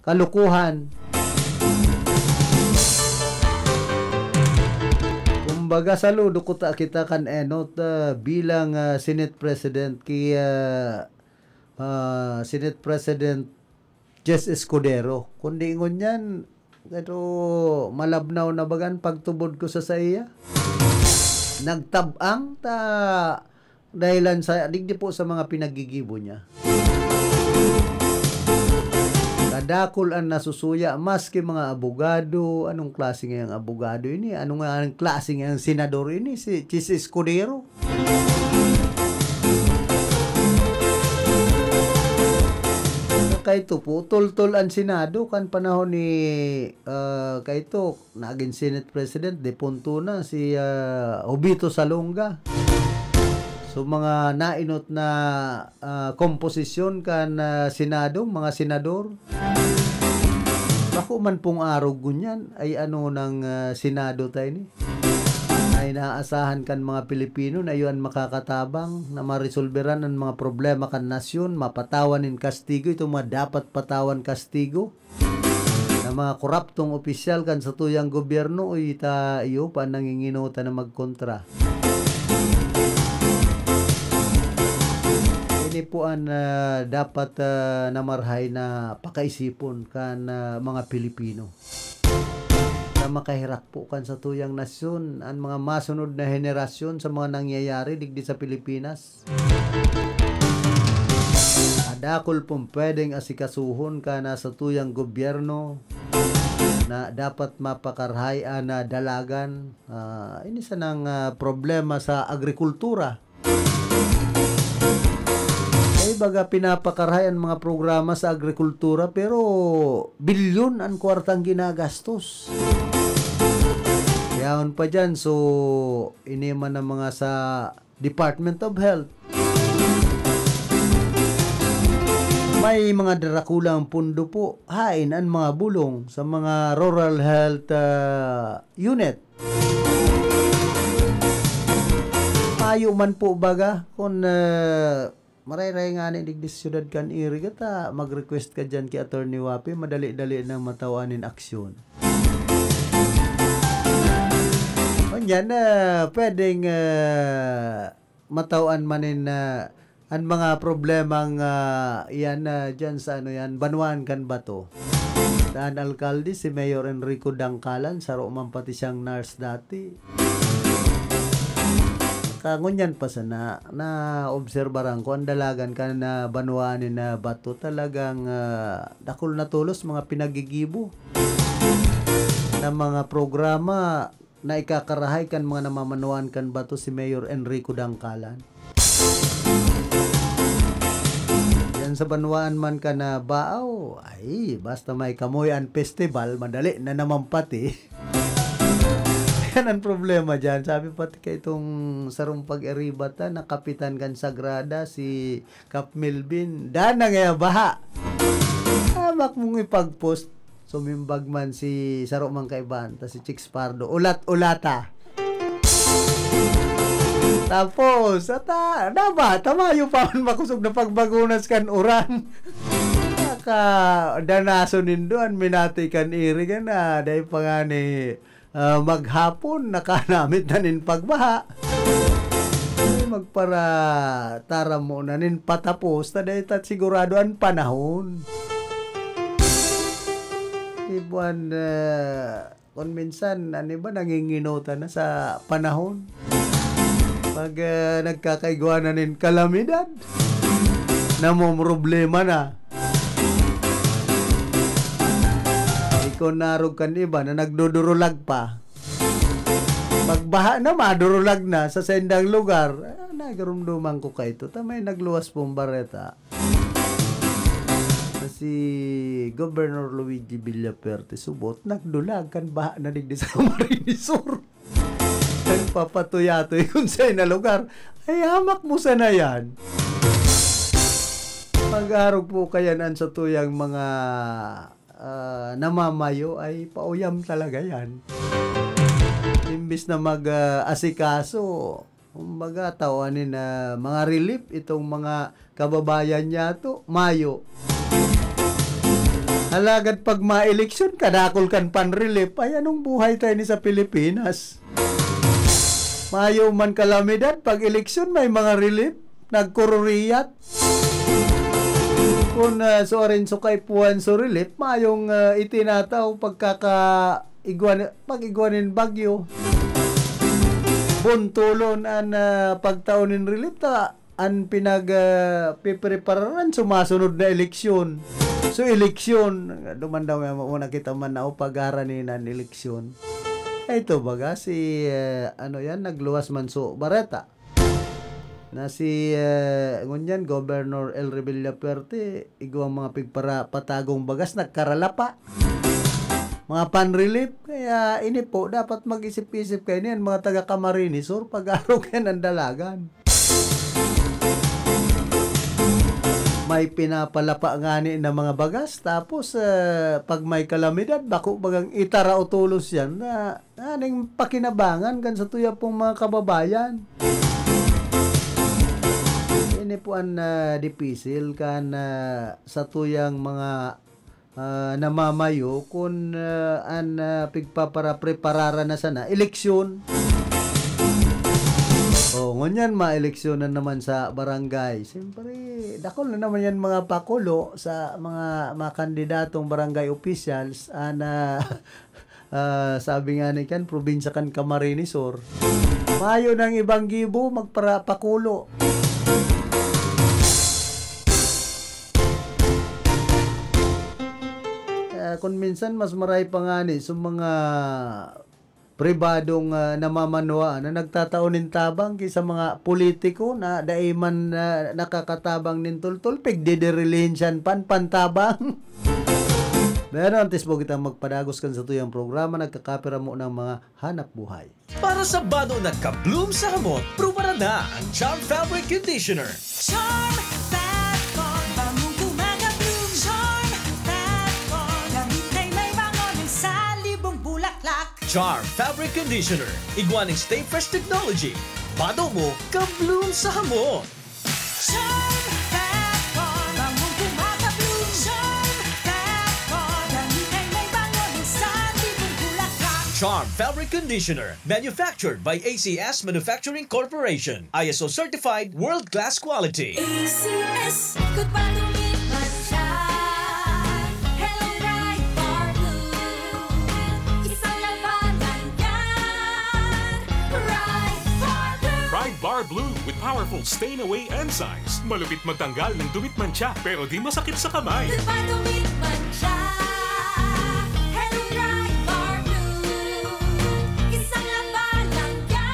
kalukuhan. Kung Baga saludo ko ta kita kan enot, ah, bilang, ah, Senate President ki, ah, ah, Senate President Jess Escudero. Kundi ngunyan, ito, malabnaw na bagan pagtubod ko sa saiya. Nagtab-ang ta dahilan sa, digdi po sa mga pinaggigibo niya. Kadakul an nasusuya, maski mga abogado. Anong klase ngayang abogado ini? Ano nga ang klase ngayang senador ini? Si Chis Escudero? Kaito po, toltol an Senado kan panahon ni, ah, kaito, nagin Senate President, depunto na, si, ah, Obito Salonga. So, mga nainot na, ah, komposisyon kan, ah, Senado, mga senador. Bako man pong arog ngunyan, ay ano ng, ah, Senado tayo ni? Ay naasahan kan mga Pilipino na iyon makakatabang na maresolberan ang mga problema kan nasyon, mapatawan nin kastigo, itong mga dapat patawan kastigo na mga koraptong opisyal kan satuyang gobyerno, o ita iyo pa nanginginuta na magkontra. Ini po an, ah, dapat, ah, namarhay na pakaisipon kan, ah, mga Pilipino. Na makaherak po kan satuyang nasyon, an mga masunod na henerasyon sa mga nangyayari digdi sa Pilipinas. Adakol pong pwedeng asikasuhon kan satuyang gobyerno na dapat mapakarhay an, ah, dalagan. Ah, ini sanang, ah, problema sa agrikultura. Ay, baga pinapakarhay an mga programa sa agrikultura, pero bilyon an kwartang ginagastos. Yaon pa diyan, so, ini man ang mga sa Department of Health. May mga darakulang pondo po, hain an mga bulong sa mga rural health, ah, unit. Mayo man po baga kun, ah, maray-ray ngani digdi sa syudad kan Iriga ta mag-request ka diyan ki Attorney Wapi, madali-dali nang matawan nin aksyon. Unya na, pwedeng, ah, matawan man nin, ah, an mga problemang, ah, iyan, ah, diyan sa ano yan, banwaan kan bato. Sa an alkalde, si Mayor Enrico Dangkalan, saro man pati siyang nurse dati. Ka ngunyan pa sana, naobserbaran ko an dalagan kan, ah, banwaan nin, ah, bato. Talagang, ah, dakul na tolos mga pinaggigibo na mga programa na ikakarahay kan mga namamanwaan kan bato si Mayor Enrico Dangkalan. Diyan sa banwaan man kan Baaw, ay, basta may kamoy an festival, madali na naman pati. Yan ang problema diyan. Sabi pati kay itong sarong pag-iribat, ah, na kapitan kan Sagrada, si Kap Melvin, dana ngaya baha. Hamak mong ipag-post, sumimbag man si saro man kaibahan, ta si Chicks Pardo, ulat-ulata. Tapos, ata, naba, tamayo pa man makosog na pagbagunas kan uran. Naka, danason nindo an minati kan Iriga na, dai pa ngani, ah, maghapon, nakanamit na nin pagbaha. Ay, magpara-, taram mo na nin patapos, ta dai ta sigurado an panahon. Ibuan, ah, Kun minsan, ano ba, nanginginutan na sa panahon. Pag, ah, nagkakaigwa na nin kalamidad, namomroblema na. Ikaw narog kan iba na nagdudurulag pa. Pagbaha na, madurulag na sa saindang lugar. Ah, nagarumduman ko kaito. Ta may nagluwas pong bareta. Na si Governor Luigi Villafuerte subot nagdulag kan baha na digdi sa Camarines Sur. Nagpapatuya-tuya kun sa na lugar. Ay, hamak mo sana yan. Pag-arog po kaya nan sa tuyang mga, ah, namamayo, ay pauyam talaga yan. Imbis na mag, ah, asikaso, Kumbaga, tao ani na mga relief itong mga kababayan niya to, mayo. Alagad pag ma-eleksyon, kadakol kan pan-relief. Ay, anong buhay tayo ni sa Pilipinas? Mayo man kalamidad, pag eleksyon may mga relief, nagkururiyat. Kun, ah, suarin so kaipuhan so relief, mayong, ah, itinataw pagkaka-, igwa ni-, pag-igwa nin bagyo. Buntolon an, ah, pagtao nin relief ta an pinag, ah, piprepararan sumasunod na eleksyon. So, eleksyon, duman daw nga muna kita man na upagaran ni nan eleksyon. Ito baga si, ah, ano yan, nagluwas man so bareta na si, ah, ngunyan, Governor El Revilla Fuerte, igwang mga pigpara-, patagong bagas, nagkaralapa. Mga pan-relief, kaya ini po, dapat mag-isip-isip kayo niyan, mga taga Camarines Sur, pag-arog yan ang dalagan. May pinapalapa ngani na mga bagas, tapos, eh, pag may kalamidad, bako bagang itara o tulos yan na aning pakinabangan kan sa tuya pong mga kababayan. Ini po ang, ah, dipisil kan, ah, sa tuyang mga ah, namamayo kun, ah, an, ah, pigpapara-, preparara na sana, eleksyon. O, ngunyan, maeleksyonan naman sa barangay. Siyempre, dakul na naman yan mga pakulo sa mga, mga kandidatong barangay officials, ah, na, ah, sabi nga ni kan, probinsya kan Camarines Sur. Mayo ng ibang gibo, magpara-, pakulo. Kaya kun minsan mas maray pa ngani sa mga pribadong, ah, namamanwaan na nagtatao nin tabang ki sa mga politiko na dai man, ah, nakakatabang nin tultol, pigdidirilihin siyan pan, pantabang. Pero antes po kitang magpadagos kan satuyang programa, nagkakapira mo ng mga hanap buhay. Para sa bado na ka-bloom sa hamot, prubaran na ang Charm Fabric Conditioner. Charm Fat Foam, bangong gumagabloom. Charm Fat Foam, damit ay may bango ng salibong bulaklak. Charm Fabric Conditioner, igwa ning Stay Fresh Technology. Bado mo, ka-bloom sa hamot. Charm Fat Foam, bangong gumagabloom. Charm Fat Foam, damit ay may bango ng salibong bulaklak. Charm Fabric Conditioner, manufactured by A C S Manufacturing Corporation. I S O certified, world-class quality. A C S, good pa dumit man siya. Hello, Pride Bar Blue. Isang labanan yan. Pride Bar Blue. Pride Bar Blue with powerful stain away enzymes. Malupit magtanggal ng dumit mantsa, pero di masakit sa kamay. Good pa dumit man siya. Hello, Pride Bar Blue. Isang labanan yan.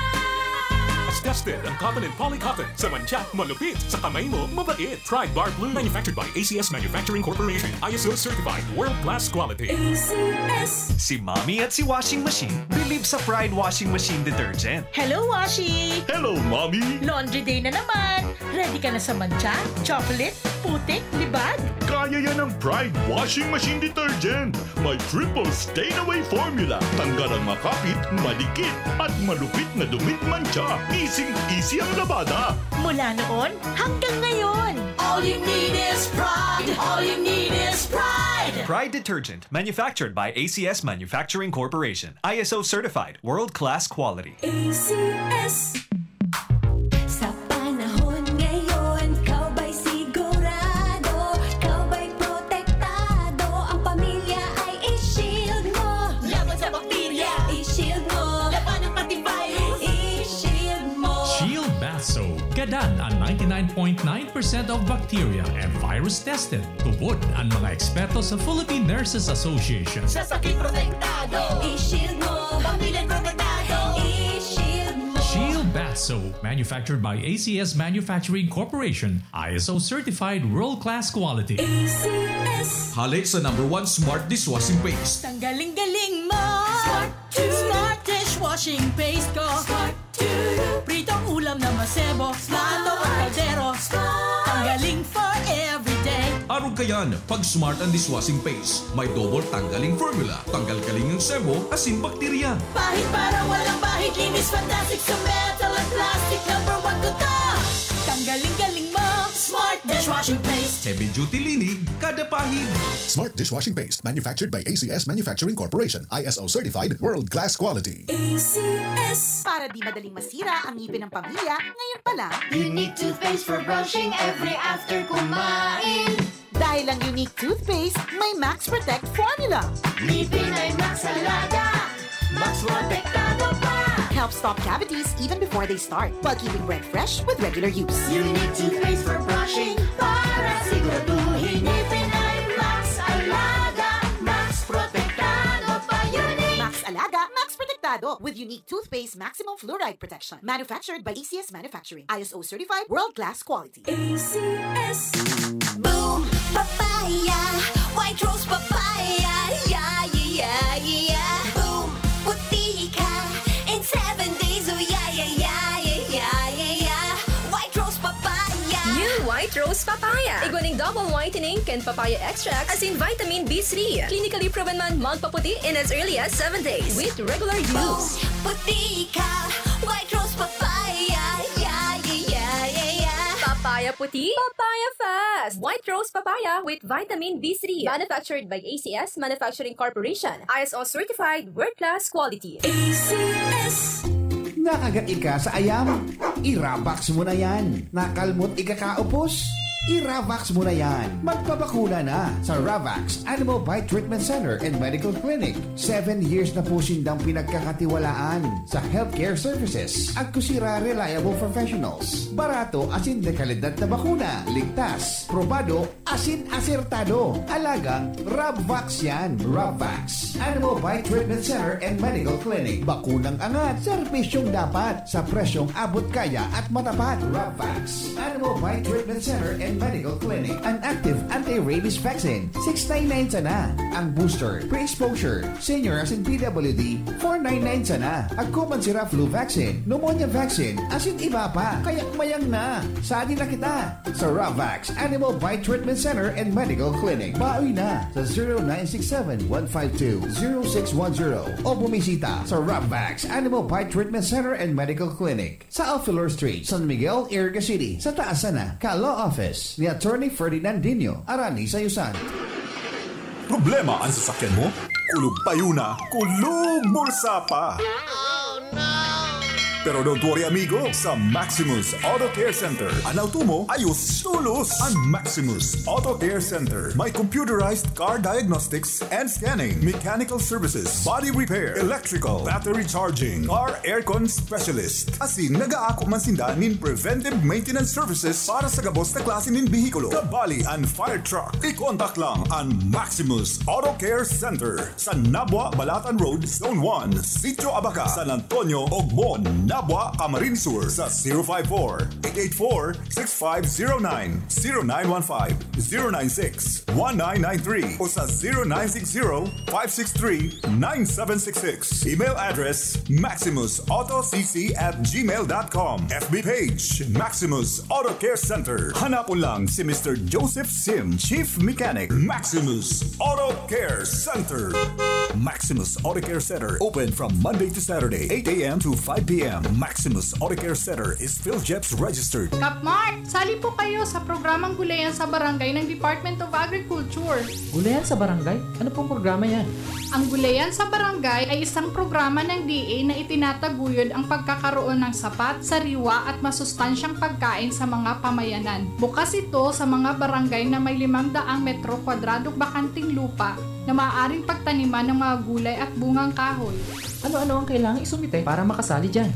Tested ang cotton and poly cotton. Sa mantsa, malupit. Sa kamay mo, mabait. Pride Bar Blue. Manufactured by A C S Manufacturing Corporation. I S O certified. World class quality. A C S. Si Mommy at si Washing Machine believe sa Pride Washing Machine Detergent. Hello, Washi! Hello, Mommy! Laundry day na naman! Ready ka na sa mantsa, chocolate, putik, libag? Kaya yan ng Pride Washing Machine Detergent! May triple stain away formula. Tanggal ang makapit, madikit, at malupit na dumit mantsa. Easing-easy ang labada. Mula noon hanggang ngayon. All you need is Pride. All you need is Pride. Pride Detergent, manufactured by A C S Manufacturing Corporation. I S O certified, world-class quality. A C S. Sa panahon ngayon, ikaw ba'y sigurado? Ikaw ba'y protektado? Ang pamilya ay i-shield mo. Laban sa bakterya, i-shield mo. Labanan pati virus, i-shield mo. Shield Bath Soap. Gadan ang ninety-nine point nine percent of bacteria and virus tested. Tubod ang mga eksperto sa Philippine Nurses Association. Sa sakit protektado, i-shield mo. Pamilya protektado, i-shield mo. Shield Bath Soap, manufactured by A C S Manufacturing Corporation, I S O certified world-class quality. A C S. Hali sa number one smart dishwashing paste. Tanggaling-galing mo. Smart. Smart dishwashing paste ko. Smart. Pritong ulam na masebo, plato at kaldero. Tanggaling for everyday. Arog kayan, pag Smart ang dishwashing paste. May double tanggaling formula. Tanggal galing ang sebo, asin bakterya. Pahid para walang bahid, linis fantastic sa metal at plastic. Number one ko to. Tanggaling-galing mo, Smart dish. Washing paste. Heavy duty linig, kada pahid. Smart dishwashing paste, manufactured by A C S Manufacturing Corporation, I S O certified, world class quality. A C S. Para di madaling masira ang ngipin ng pamilya, ngayon pa lang. Unique toothpaste for brushing every after kumain. Dahil ang Unique Toothpaste may Max Protect Formula. Ngipin ay Max Alaga, Max Protektado pa. Help stop cavities even before they start, while keeping breath fresh with regular use. Unique toothpaste for brushing para siguraduhin ngipin ay Max Alaga, Max Protektado pa. Unique. Max Alaga, Max Protektado with Unique Toothpaste Maximum Fluoride Protection. Manufactured by A C S Manufacturing. I S O certified, world class quality. A C S. Boom! Papaya! White Rose Papaya! Yeah, yeah, yeah, yeah! Boom! Puti ka in seven days! Oh, yeah, yeah, yeah, yeah, yeah, yeah, yeah! White Rose Papaya! New White Rose Papaya! Igwa ning double whitening kan papaya extract asin vitamin B three. Clinically proven man magpaputi in as early as seven days with regular use. Boom! Puti ka! White Rose Papaya! Yeah, yeah, yeah, yeah, yeah! Papaya puti, papaya fast! White Rose Papaya with vitamin B three. Manufactured by A C S Manufacturing Corporation. I S O certified, world class quality. A C S. Nakagat ika sa ayam? I-Ravax mo na yan. Nakalmot ika kaupos? I-Ravax mo na yan. Magpabakuna na sa Ravax Animal Bite Treatment Center and Medical Clinic. Seven years na po sindang pinagkakatiwalaan sa healthcare services. Agkusira reliable professionals. Barato asin de kalidad na bakuna. Ligtas, probado, asin asertado. Alagang Rabvax yan. Rabvax. Animal Bite Treatment Center and Medical Clinic. Bakunang angat, serbisyong dapat, sa presyong abot kaya at matapat. Rabvax. Animal Bite Treatment Center and Medical Clinic. An active anti-rabies vaccine, six nine nine sana. Ang booster, pre-exposure, senior asin P W D, four nine nine sana. Agko man sira flu vaccine, pneumonia vaccine, asin iba pa. Kaya mayang na. Sadi na kita. Sa Ravax Animal Bite Treatment Center and Medical Clinic. Bawi na sa zero nine six seven, one five two, zero six one zero o bumisita sa Ravax Animal Bite Treatment Center and Medical Clinic sa Alfilor Street, San Miguel, Iriga City, sa taas sana ka Law Office ni Attorney Ferdinandinho Arani Sayusan. Problema an sasakyan mo? Kulog payo na, kulog bulsa pa! Pero don't worry, amigo. Sa Maximus Auto Care Center, an auto mo, ayos tolos. An Maximus Auto Care Center may computerized car diagnostics and scanning, mechanical services, body repair, electrical, battery charging, car aircon specialist. Asin nag-aako man sinda nin preventive maintenance services para sa gabos na klase nin behikulo. Kabali an fire truck. I-contact lang an Maximus Auto Care Center. Sa Nabua, Balatan Road, Zone one, Sitio Abaca, San Antonio, Ogmon, Nabua, Camarines Sur sa zero five four, eight eight four, six five zero nine, zero nine one five, zero nine six, one nine nine three o sa zero nine six zero, five six three, nine seven six six. Email address, maximus auto c c at gmail dot com. F B page, Maximus Auto Care Center. Hanapon lang si Mister Joseph Sim, Chief Mechanic, Maximus Auto Care Center. Maximus Auto Care Center, open from Monday to Saturday, eight a m to five p m. Maximus Auto Care Center is PhilGEPS registered. Kapmart, sali po kayo sa programang Gulayan sa Barangay ng Department of Agriculture. Gulayan sa Barangay? Ano pong programa yan? Ang Gulayan sa Barangay ay isang programa ng D A na itinataguyod ang pagkakaroon ng sapat, sariwa at masustansyang pagkain sa mga pamayanan. Bukas ito sa mga barangay na may limang daang metro kwadradong bakanting lupa na maaaring pagtaniman ng mga gulay at bungang kahoy. Ano-ano ang kailangang isumite para makasali dyan?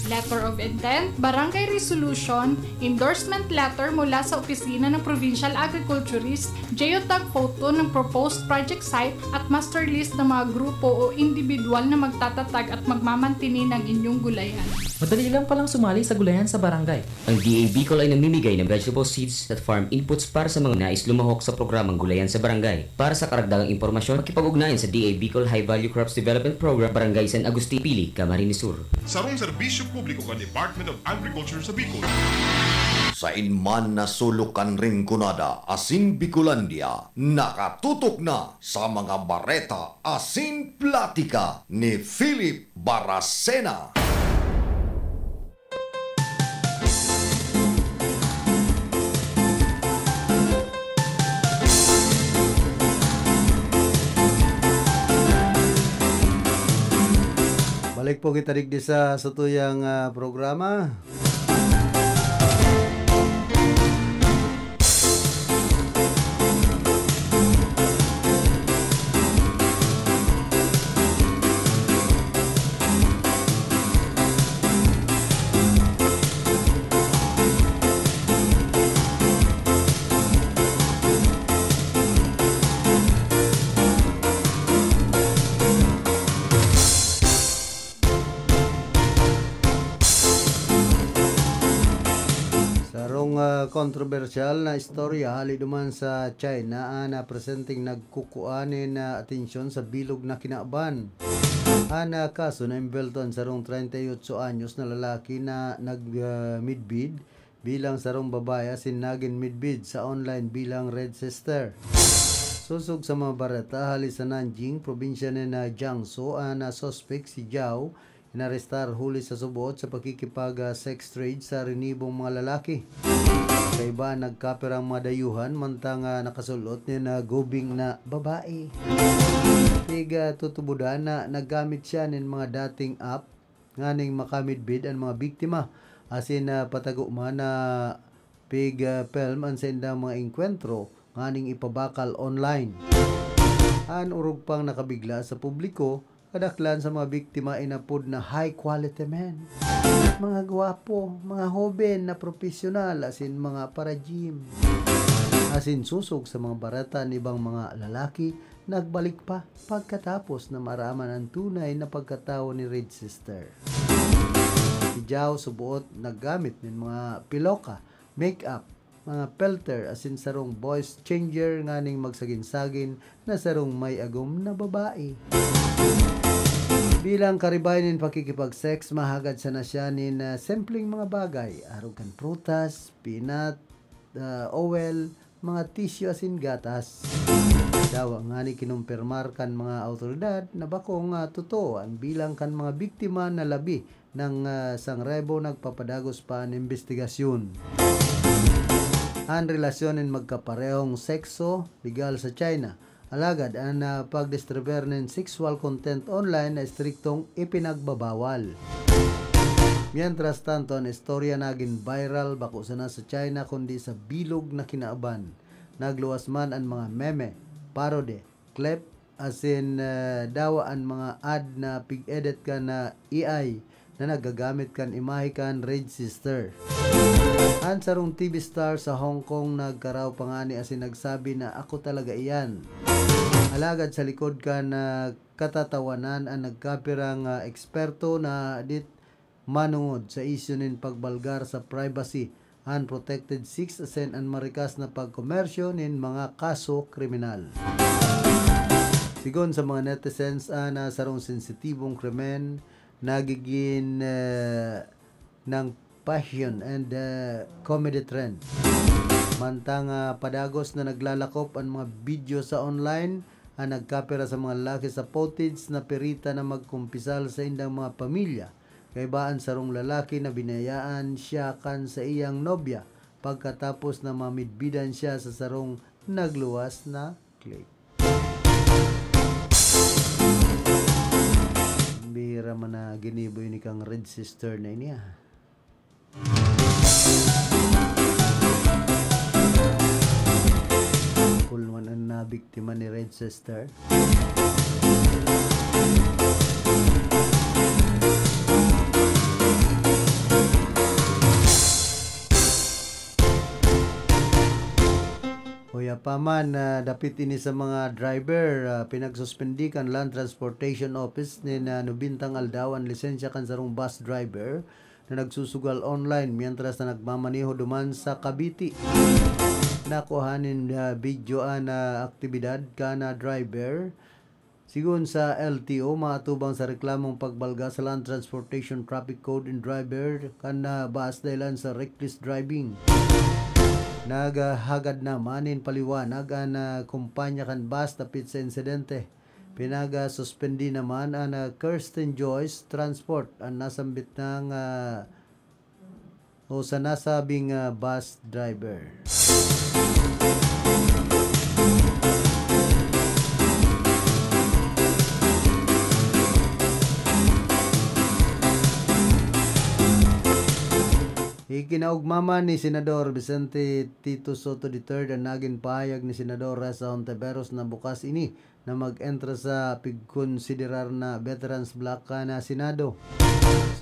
Letter of intent, barangay resolution, endorsement letter mula sa opisina ng provincial agriculturist, geotag photo ng proposed project site at master list ng mga grupo o individual na magtatatag at magmamantini ng inyong gulayan. Madali lang palang sumali sa gulayan sa barangay. Ang D A Bicol ay namimigay ng vegetable seeds at farm inputs para sa mga nais lumahok sa programang Gulayan sa Barangay. Para sa karagdagang impormasyon, makipag-ugnayan sa D A Bicol High Value Crops Development Program, Barangay San Agustin, Pili, Camarines Sur. Sarong serbisyo publiko kan Department of Agriculture sa Bicol. Sain man na sulok kan Rinconada asin Bicolandia, nakatutok na sa mga bareta asin platika ni Philip Baracena. Pogi ta digdi sa satuyang, ah, programa. Sarong, ah, kontrobersyal na istorya hali duman sa China, ah, na presenteng nagkukua nin, ah, atensyon sa bilog na kinaban. An, ah, kaso na imbelto an sarong treinta y ocho anyos na lalaki na nag, ah, midbid bilang sarong babae asin nagin midbid sa online bilang Red Sister. Sosog sa mga bareta, hali sa Nanjing, probinsya nin, ah, Jiangsu, an, ah, suspek si Zhao, inarestar huli sa suboot sa pakikipag, ah, sex trade sa rinibong mga lalaki. Kaiba, nagkapirang mga dayuhan, mantang, ah, nakasul-ot nin, ah, gubing na babae. Pig, ah, tutubodan na naggamit siya nin mga dating app nganing makamidbid an mga biktima, asin, ah, patago man na pig, ah, film an saindang mga engkwentro nganing ipabakal online. An orog pang nakabigla sa publiko, kadaklan sa mga biktima inapod na high quality men. Mga gwapo, mga hoben na propesyonal, asin mga para-gym. Asin sosog sa mga bareta an ibang mga lalaki, nagbalik pa pagkatapos na maaraman an tunay na pagkatawo ni Red Sister. Si Zhao suboot naggamit nin mga piloka, make-up, mga filter, asin sarong voice changer nganing magsagin-sagin na sarong may agom na babae. Bilang karibay nin pakikipag-sex, mahagad sana siya nin, ah, simpleng mga bagay, arog kan prutas, peanut, ah, oil, mga tisyu asin gatas. Dawa ngani kinumpirmar kan mga awtoridad na bakong, ah, totoo an bilang kan mga biktima na labi nang, ah, sangrebo nagpapadagos pa an imbestigasyon. An relasyon nin magkaparehong sekso legal sa China, alagad an, ah, pagdistribuer nin sexual content online na estriktong ipinagbabawal. Mientras tanto, an istorya nagin viral bako sana sa China kundi sa bilog na kinaban. Nagluwas man an mga meme, parody, clip, asin, eh, dawa an mga ad na pig-edit kan, ah, A I na naggagamit kan imahe kan Red Sister. An sarong T V star sa Hong Kong nagkaraw pa ngani asin nagsabi na, "Ako talaga iyan." Alagad sa likod kan, ah, katatawanan, an nagkapirang, ah, eksperto na dit manongod sa isyu nin pagbalgar sa privacy, an protected sex asin an marikas na pagkomersyo nin mga kaso kriminal. Sigon sa mga netizens, an, ah, sarong sensitibong krimen nagigin, eh, nang fashion and, eh, comedy trend. Mantang, ah, padagos na naglalakop an mga video sa online, an nagkapira sa mga lalaki sa footage na pirita na magkumpisal sa indang mga pamilya. Kaiba an sarong lalaki na binayaan siya kan saiyang nobya pagkatapos na mamidbidan siya sa sarong nagluwas na clip. Bihira man na ginibo ini kang Red Sister na ini, ah. Kulman an nabiktima ni Red Sister. Hoy, apaman, ah, dapit ini sa mga driver, ah, pinagsuspindi kan Land Transportation Office nin, ah, nobentang aldaw an lisensya kan sarong bus driver na nagsusugal online mientras na nagmamaneho duman sa Cavite. Nakuha nin, ah, video an, ah, aktibidad kan, ah, driver. Sigon sa L T O, maatubang sa reklamong pagbalga sa Land Transportation Traffic Code in driver kan, ah, bus dahilan sa reckless driving. Naghahagad naman nin paliwanag an, ah, kumpanya kan bus dapit sa insidente. Pinagasuspindi naman an, ah, Kirsten Joyce Transport an nasambit nang, ah, o sa nasabing, ah, bus driver. Kinaugma man ni Senador Vicente Tito Sotto the third ang nagin pahayag ni Senador Ressa Hontiveros na bukas ini na mag-entra sa pigkonsiderar na Veterans Bloc kan Senado.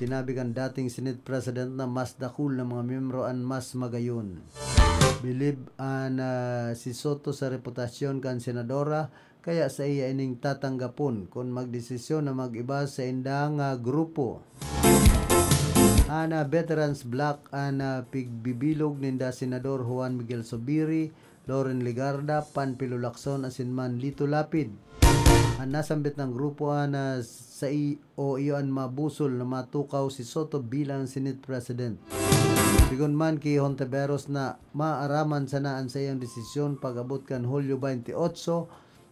Sinabi kan dating Senate President na mas dakul na mga miyembro an mas magayon. Bilib an, ah, si Sotto sa reputasyon kan senadora, kaya saiya ining tatanggapon kun magdesisyon na mag-iba sa indang, ah, grupo. An, ah, Veterans Bloc an, ah, pigbibilog ninda Senador Juan Miguel Zubiri, Loren Legarda, Panfilo Lacson asin man Lito Lapid. An nasambit na grupo an, ah, sa i-, o iyo an mabusol na matukaw si Sotto bilang Senate President. Sigon man ki Hontiveros na maaraman sana an saiyang desisyon pag-abot kan Hulyo twenty-eight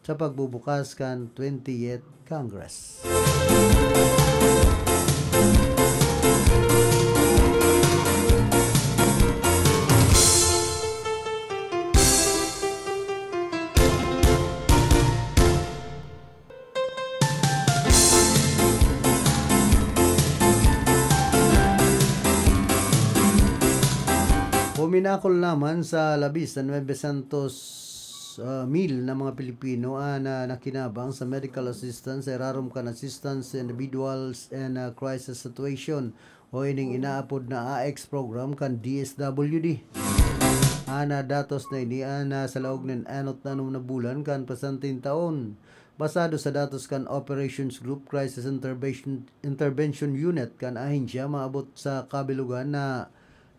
sa pagbubukas kan twentieth Congress. Huminakol naman sa labis na nuebe syentos, ah, mil na mga Pilipino an, ah, nakinabang sa medical assistance sa irarom kan Assistance to Individuals in, ah, Crisis Situation o ining inaapod na A X program kan D S W D. An, ah, datos na ini an, ah, sa laog nin enot na anom na bulan kan presenteng taon. Basado sa datos kan Operations Group Crisis Intervention, Intervention Unit kan ahensya, maabot sa kabilogan na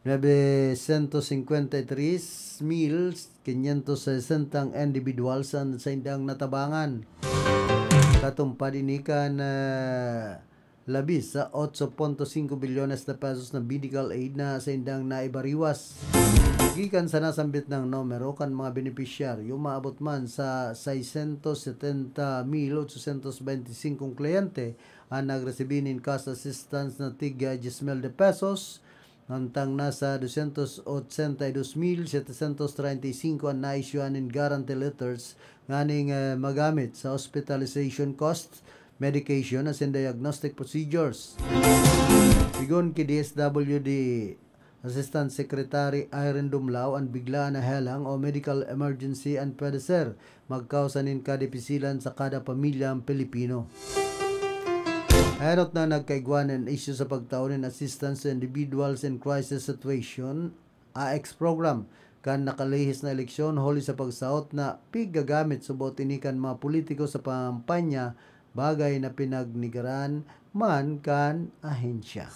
nuebe syentos singkwenta y tres mil kinyentos sesenta ang individual sa saindang natabangan. Katumpad ini kan, ah, labis sa otso punto singko bilyones na pesos na medical aid na saindang naibariwas. Gikan sa nasambit na numero kan mga benepisyaryo, maabot man sa seiscientos setenta mil ochocientos veinticinco kliyente an nagresibi nin cash assistance na tig dies mil de pesos, mantang nasa doscientos ochenta y dos mil setecientos treinta y cinco an naisyuhan nin guarantee letters nganing, eh, magamit sa hospitalization costs, medication asin diagnostic procedures. Sigon ki D S W D Assistant Secretary Irene Dumlao, an biglaan na helang o medical emergency an pwede ser magkausa nin kadipisilan sa kada pamilya an Pilipino. Enot na nagkaigwa nin isyu sa pagtao nin assistance to individuals in crisis situation, A X program, kan nakalihis na eleksyon huli sa pagsaot na piggagamit subot ini kan mga politiko sa kampanya, bagay na pinagnegaran man kan ahensya.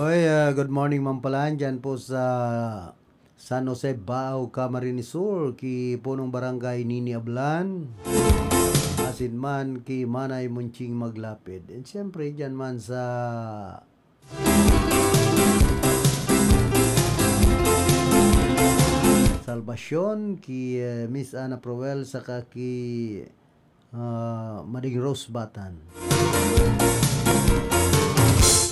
Oy, ah, good morning man pala dyan po sa San Jose, Baao, Camarines Sur, ki punong barangay Nini Ablan, asin man ki Manay Monching Maglapid. And siyempre, dyan man sa Salvacion, ki, eh, Miss Ana Proel, saka ki ah, Mading Rose Batan.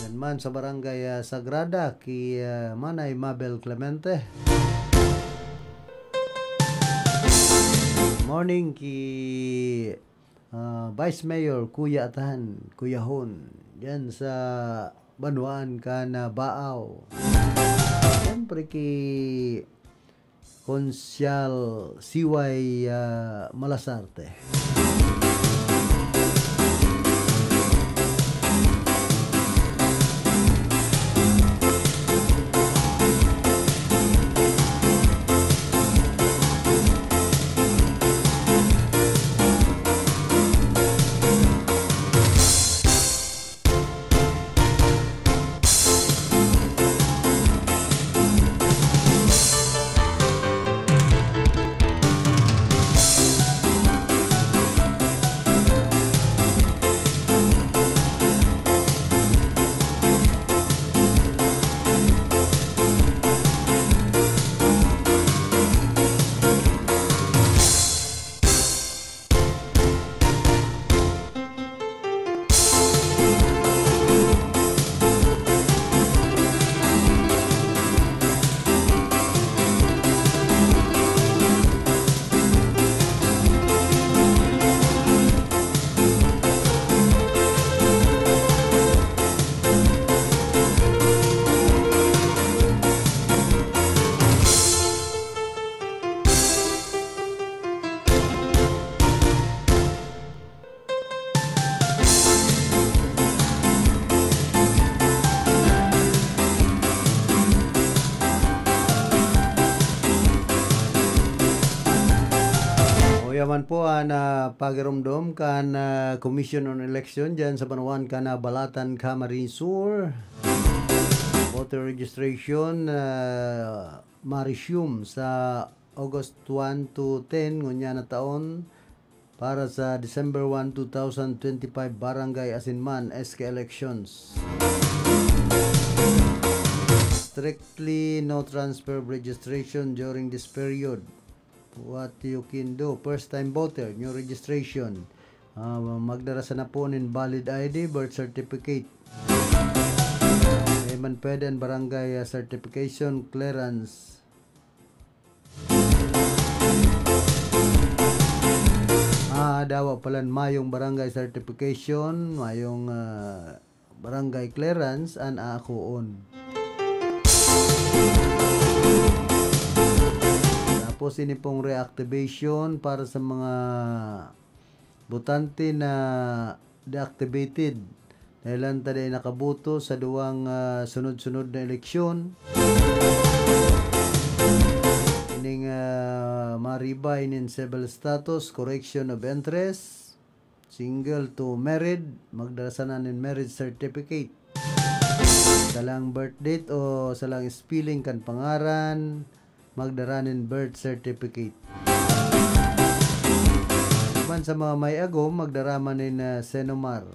Yan man sa Barangay, ah, Sagrada, ki, ah, Manay Mabel Clemente. Morning ki, ah, Vice Mayor Kuya Atan, Kuya Hon. Yan sa Banwaan kan, ah, Baao. Siyempre ki Konsyal Siway, ah, Malasarte. Yaman po an, ah, pagiromdom kan, ah, Commission on Election dyan sa banwaan kan, ah, Balatan, Camarines Sur. Voter registration, ah, ma-resume sa August one to ten ngunyan na taon para sa December one, two thousand twenty-five Barangay Asinman, S K elections. Strictly no transfer registration during this period. What you can do, first time voter, new registration. Ah, magdara sana po nin valid I D, birth certificate. Di man pwede an barangay, ah, certification clearance. Ah, dawa palan mayong barangay certification, mayong, ah, barangay clearance an aakoon. Tapos ini pong reactivation para sa mga botante na deactivated dahil lang ta dai nakaboto sa duwang, ah, sunod-sunod na eleksyon. Ining, ah, mariba inin civil status, correction of interest, single to married, magdara sana nin marriage certificate. Salang birth date o salang spelling kan pangaran, magdara nin birth certificate. Man sa mga may agom, magdara man nin, ah, CENOMAR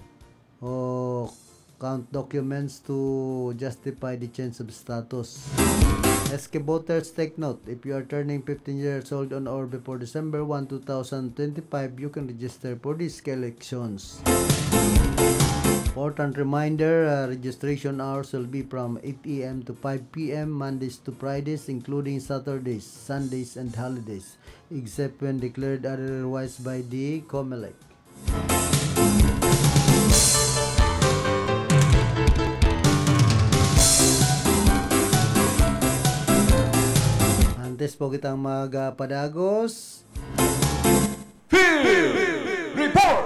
o count documents to justify the change of status. S K voters, take note, if you are turning fifteen years old on or before December one, two thousand twenty-five, you can register for these elections. Important reminder, uh, registration hours will be from eight A M to five P M, Mondays to Fridays, including Saturdays, Sundays, and holidays, except when declared otherwise by the COMELEC. Antes po kitang magpadagos, Field Report!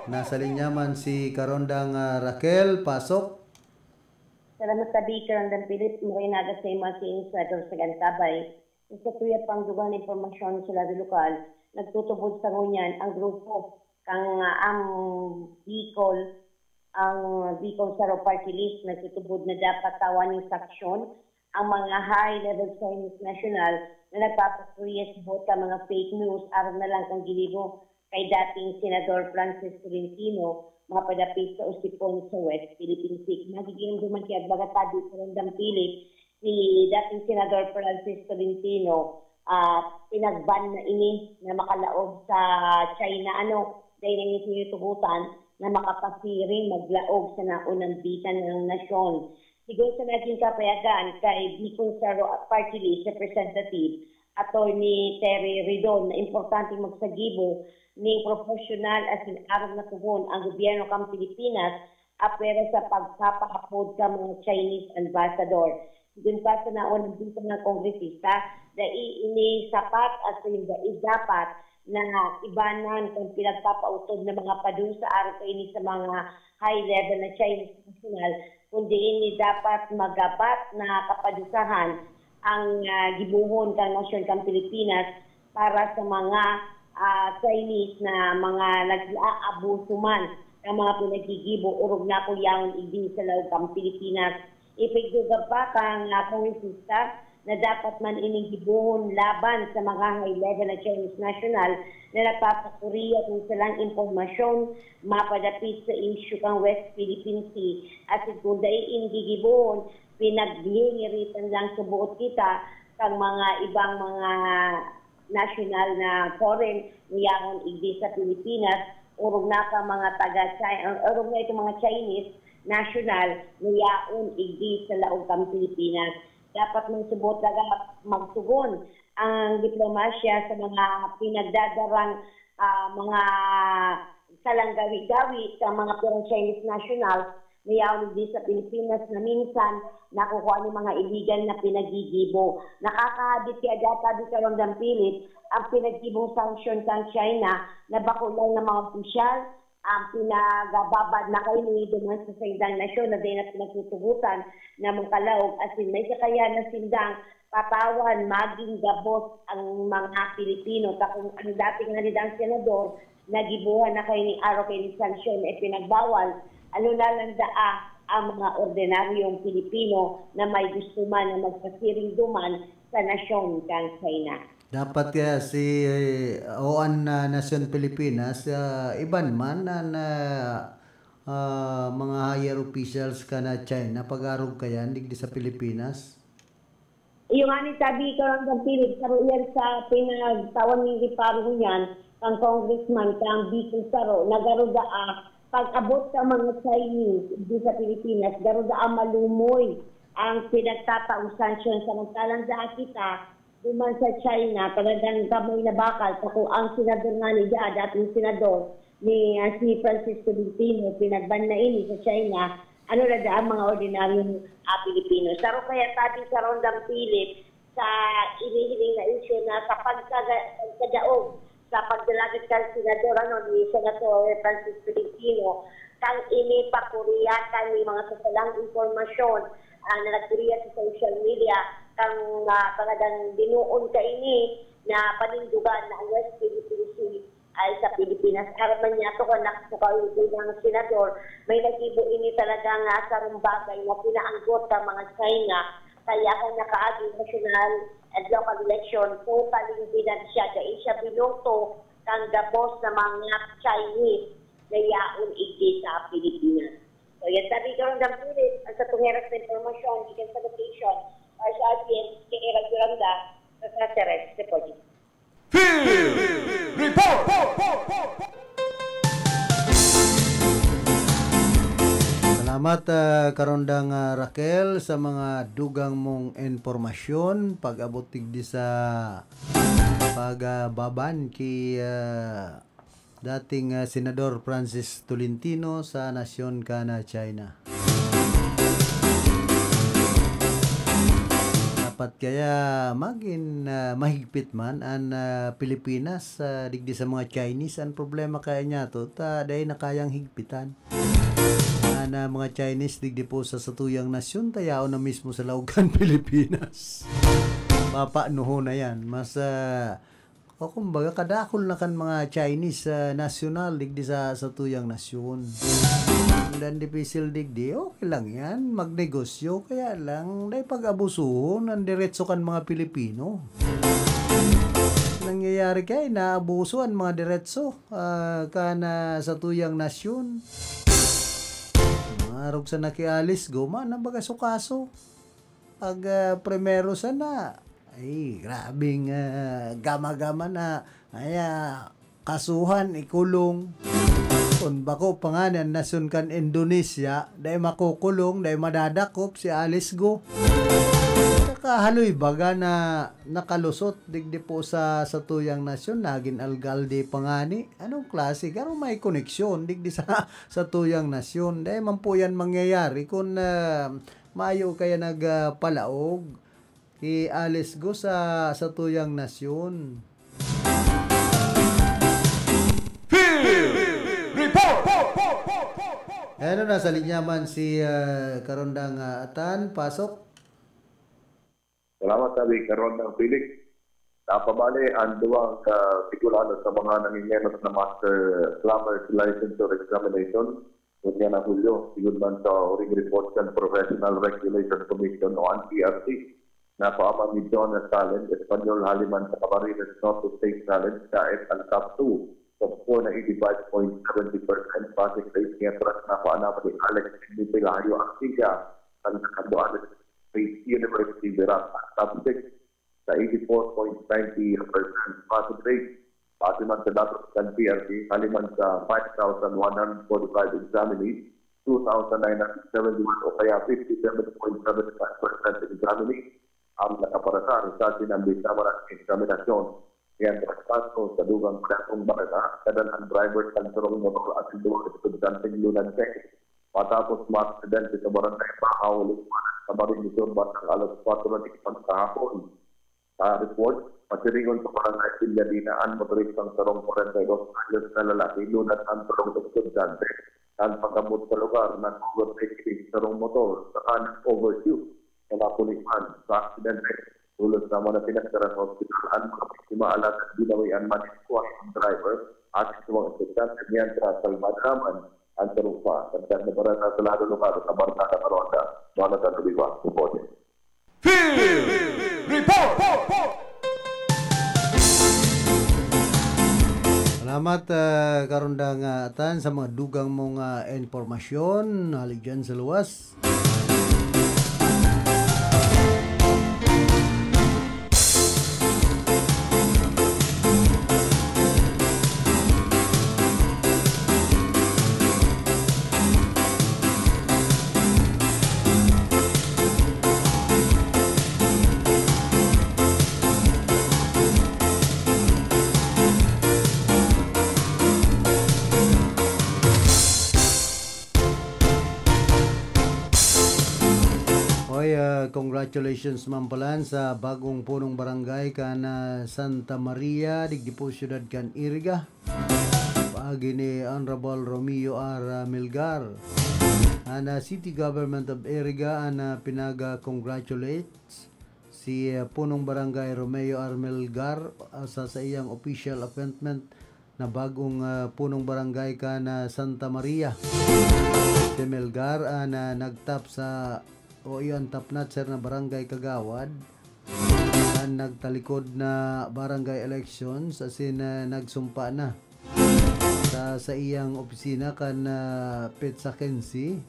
Nasa linya man si Karondang, ah, Raquel. Pasok. Salamat tabi, Karondang Philip. Maray na aga sa imo, si Inspector Sagantabay. Sa tuya pang dugang na impormasyon sa lado lokal, nagtutubod sa ngunyan ang grupo kang, ah, ang Bicol, ang Bicol Saro Party List, nagtutubod na dapat tawan ning sanksyon ang mga high-level Chinese national na nagpapatrolya sa buot ka mga fake news, arog na lang kan ginibo kay dating Senador Francis Tolentino, mapadapit sa Osipon sa West Philippine Sea. Magiging duman kaya baga tabi sa Randang Pilit, si dating Senador Francis Tolentino, ah, pinagban na ini na makalaog sa China, ano, dahil na yung tinutugutan na makapasiring maglaog sa naunang bitan ng nasyon. Sigon sa naging kapayagan kay Bicol Saro Party List Representative Attorney Terry Ridon na importanteng magsagibo ning proporsyonal asin arog na pugon ang gobyerno kan Pilipinas apwera sa pagpapaapod kan mga Chinese ambassador. Sigon pa sa naunang bita ng kongresista, dai ini sapat asin dai dapat na ibanan kan pinagpapautob na mga padusa arog kaini sa mga high-level na Chinese national, kundi ini dapat magabat na kapadusahan ang, ah, gibohon kan nasyon kan Pilipinas para sa mga, ah, Chinese na mga nag-aabuso man kan mga pinaggigibo orog na kuyahon igdi sa laog kan Pilipinas. Ipigdugang pa kang, ah, kongresista na dapat man ining gibohon laban sa mga high-level na Chinese national na nagpapakuriya kan salang impormasyon mapadapit sa isyu kan West Philippine Sea. Asin kun dai ini gigibohon, pinaglingiritan lang sa buot kita kan mga ibang mga national na foreign, ngiyahon igdi sa Pilipinas, orog na ka mga taga China, orog na itong mga Chinese national, ngiyahon igdi sa laog kan Pilipinas. Dapat man subot talaga magtugon ang diplomasya sa mga pinagdadarang, ah, mga salanggawi-gawi sa mga purang Chinese national na yaon di sa Pilipinas na minsan nakukuha ng mga illegal na pinagigibo. Nakakahadit kaya data di karong dampilit ang pinaggibong sanction kan China na bako lang ng mga opisyal ang pinagababad na kayo ni duman sa saindang nasyon na dahil na pinagtutugutan na mga kalaog asin may kakayahan na sindang patawan magin gabos ang mga Pilipino. Ta kung ang dating nga nidang senador, nagibuhan na kayo ni Aro kay ni sanksyon, eh, pinagbawal. Ano na lang daa ang mga ordinaryong Pilipino na may gusto man na magpasiring duman sa nasyon kang China. Dapat kaya si, eh, o an, ah, nasyon Pilipinas, ah, iban man an, ah, ah, mga higher officials kan, ah, China, pag-arog kayan digdi sa Pilipinas? Iyo nga ni sabi ko lang kang Philip, saro yan sa pinagtawan ni Reparo niyan, kang congressman, kang Bicol Saro, nagaruda, ah, pag-abot sa mga Chinese di sa Pilipinas, garuda ang malumoy ang pinagtataong sanction. Samantalang sa kita, duman sa China, talagang gamay na bakal. Sa kung ang senador nga ni Jad, dating senador, ni, ah, si Francis Tolentino, pinagban na ini sa China, ano na daan mga ordinaryong, ah, Pilipino. Saro kaya sabi sa Rondang Philip, sa inihiling na isyu na sa pagkaga-, pagkadaog sa pagdalagat kan senador, ano, ni Senator Francis Tolentino, kang ini pa kuriyatan ni mga sasalang impormasyon, ah, na nagkuriya sa social media, kang, ah, talagang binuon ka ini na panindugan na ang West Philippine Sea ay sa Pilipinas. Aram man niya to, kung nakasukaw yung ng senador, may nagibo ini talagang, ah, sarong bagay na pinaanggot ka mga China. Kaya kung nakaaging national and local election, totaling binag siya, dahil siya binoto kang gabos na mga Chinese na yaon igdi sa Pilipinas. So, yan sabi ko rin ng Philip, ang sa tungeras na impormasyon, gikan sa location, para sa audience, kay Radyo Randa, sa Sasares, reporting. Field Report! Salamat, ah, Karondang, ah, Raquel, sa mga dugang mong impormasyon pag-abot digdi sa pagbaban ki, ah, dating, ah, Senador Francis Tolentino sa nasyon kan, ah, China. Dapat kaya magin, ah, mahigpit man an, ah, Pilipinas, ah, digdi sa mga Chinese. An problema kaya niyato, ta dai na kayang higpitan. An, ah, mga Chinese digdi po sa satuyang nasyon, ta yaon na mismo sa laog kan Pilipinas. Papaanohon na yan. Mas, ah, o kumbaga, kadakul na kan mga Chinese, ah, nasyonal digdi sa satuyang nasyon. Ang dipisil digdi, okay lang yan, magnegosyo, kaya lang, dai pag-abusuhon an diretso kan mga Pilipino. Nangyayari kaya, inaabuso an mga diretso, ah, kan, ah, satuyang nasyon. Marog sa nakialis, guma na baga su kaso. Pag, ah, primero sana, ay, grabeng, ah, gama-gama na. Ay, ah, kasuhan, ikulong. Kun bako pa ngani an nasyon kan Indonesia, dai makukulong, dai madadakop si Alice Go. Nakahaloy baga na nakalusot digdi po sa satuyang nasyon, nagin alkalde pa ngani. Anong klase? Garo may koneksyon digdi sa satuyang nasyon. Dai man po yan mangyayari kun, ah, mayo kaya nag, ah, palaog ki Alice Go sa satuyang nasyon. Field Report! Ano, nasa linya man si, ah, Karondang, ah, Atan. Pasok. Salamat, sabi Karondang Felix. Napabali ang duwang ka Bicolano sa mga nangingenos na master plumber's licensure examination ngunyan na Hulyo, sigod man sa huring report kan Professional Regulation Commission o an P R C. Napaaman ni Jonas Talent, Espanyol, hali man sa Camarines Norte State Talent, kahit ang top two, top four na eighty-five point seventy percent passing rate, mientras napaanaman ni Alex Pelayo Arcilla, ang Sacramento State University, Virac, ang top six sa eighty-four point ninety percent passing rate. Base man sa datos kan P R C, hali man sa five thousand one hundred forty-five examinees, two thousand nine hundred seventy-one o kaya fifty-seven point seven five percent examinees ang nakaparasar sa sinambit na mga eksaminasyon. Mientras tanto, sa dugang prangkong barangay, nadan ang driver kan sarong motor at duwang estudyanteng lunad test. Matapos maaksidente sa barangay Bahaw, Lukmanan, Camarines Sur, bandang alas kwatro na digdi kahapon. Sa report, masiringon sa barangay Villadina an motoristang sarong kwarenta y dos anyos na lalaki, lunad an sarong estudyante. Kan pag-abot sa lugar, nag-overtake ini sa sarong motor, saka nag-overshoot na napulisan sa aksidente. Tolos naman na pinagdara sa ospital an mga biktima, alagad binawian man nin kuwang ang driver at sa mga estudyante, mientras kalmada naman ang sarong pa. Dagdag na bareta sa lado lugar sa Bartana Maronda, Jonathan Oliva, Bobote. Field Report! Salamat, ah, Karondang, ah, Atan, sa mga dugang mong, ah, impormasyon. Hali dyan sa luwas. Oy, ah, congratulations man palan sa bagong punong barangay kan, ah, Santa Maria, digdi po siyudad kan Iriga. Paagi ni Honorable Romeo R. Melgar. An, ah, City Government of Iriga an, ah, pinaga-congratulate si, ah, Punong Barangay Romeo R. Melgar, ah, sa saiyang official appointment na bagong, ah, Punong Barangay kan, ah, Santa Maria. Si Melgar, ah, na nagtap sa, o iyo an tapnatser na barangay kagawad, kan nagtalikod na barangay elections, asin, ah, nagsumpa na sa saiyang opisina kan, ah, petsa quince.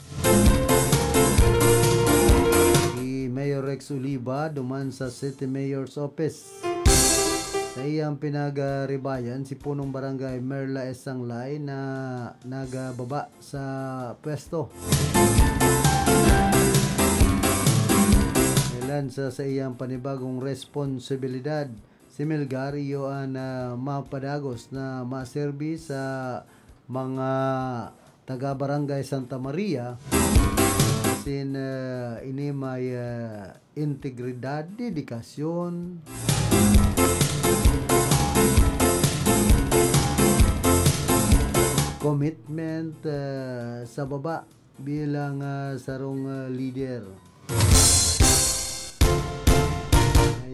Si Mayor Rex Oliva duman sa City Mayor's Office. Saiyang pinagaribayan si Punong Barangay Merla S. Sanglay na nagbaba sa pwesto. Dahelan sa saiyang panibagong responsibilidad, si Melgar iyo an, ah, mapadagos na maserbi sa mga taga Barangay Santa Maria, asin, ah, ini may, ah, integridad, dedikasyon, commitment, ah, sa baba bilang, ah, sarong, ah, lider.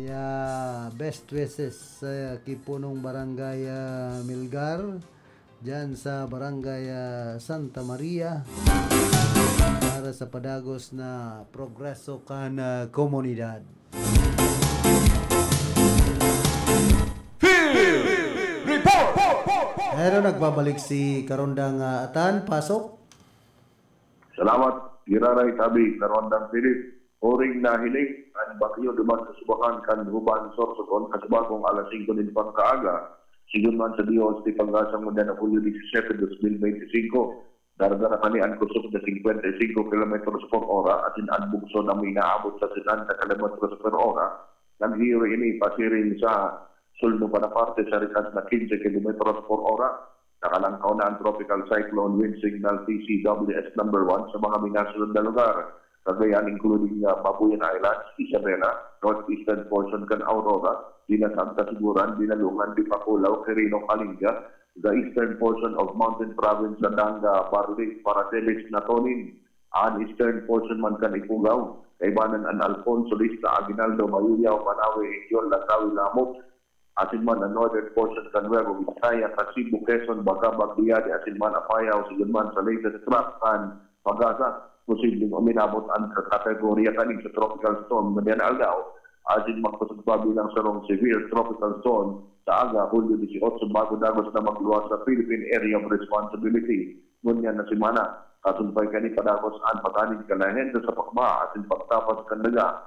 Kaya, best wishes sa ki Punong Barangay, ah, Melgar, dyan sa Barangay, ah, Santa Maria, para sa padagos na progreso kan, ah, komunidad. Field Report! Pero nagbabalik si Karondang, ah, Atan, pasok. Salamat, Giraray, tabi, Karondang Philip. Huring nahiling an bagyo duman sa subakan kan Ruban, Sorsogon, kasubagong alas singko nin pagkaaga, sigon man sa D O S T Pag-asa ngunyan na Hulyo disisiete, dos mil benti singko, dardaratan an kosog na singkwenta y singko kilometros por ora asin an bugso na may inaabot sa setenta kilometros por ora. Naghihiyo ini pasiring sa sulno pa na parte sa rikas na quince kilometros por ora. Nakalangkaw na ang Tropical Cyclone Wind Signal, T C W S number one, sa mga minasunod na lugar, Cagayan, including, ah, Babuyan Islands, Isabela, northeastern portion kan Aurora, Dinasan, Casiguran, Binalungan, Dipakulaw, Quirino, Kalinga, the eastern portion of Mountain Province, Sananga, Barlig, Parateles, Natonin, an eastern portion man kan Ifugao, kaibanan an Alfonso, Lista, Aguinaldo, Mayuyao, Manawe, Inyol, Lantawi, Lamot, asin man an northern portion kan Nueva Vizcaya, Kasibu, Quezon, Bagabag, Liade, asin man Apayao, sigon man sa latest track kan Pag-asa, posibleng uminabot an ka-, kategorya kaning sa tropical storm ngayang aldaw, asin magkusog pa bilang sarong severe tropical storm sa aga, Hulyo dieciocho, bago dagos na magluwas sa Philippine Area of Responsibility ngunyan na semana. Kasumpay kani, padagos an pagkanin kan ahente sa pagbaha asin pagtapas kan daga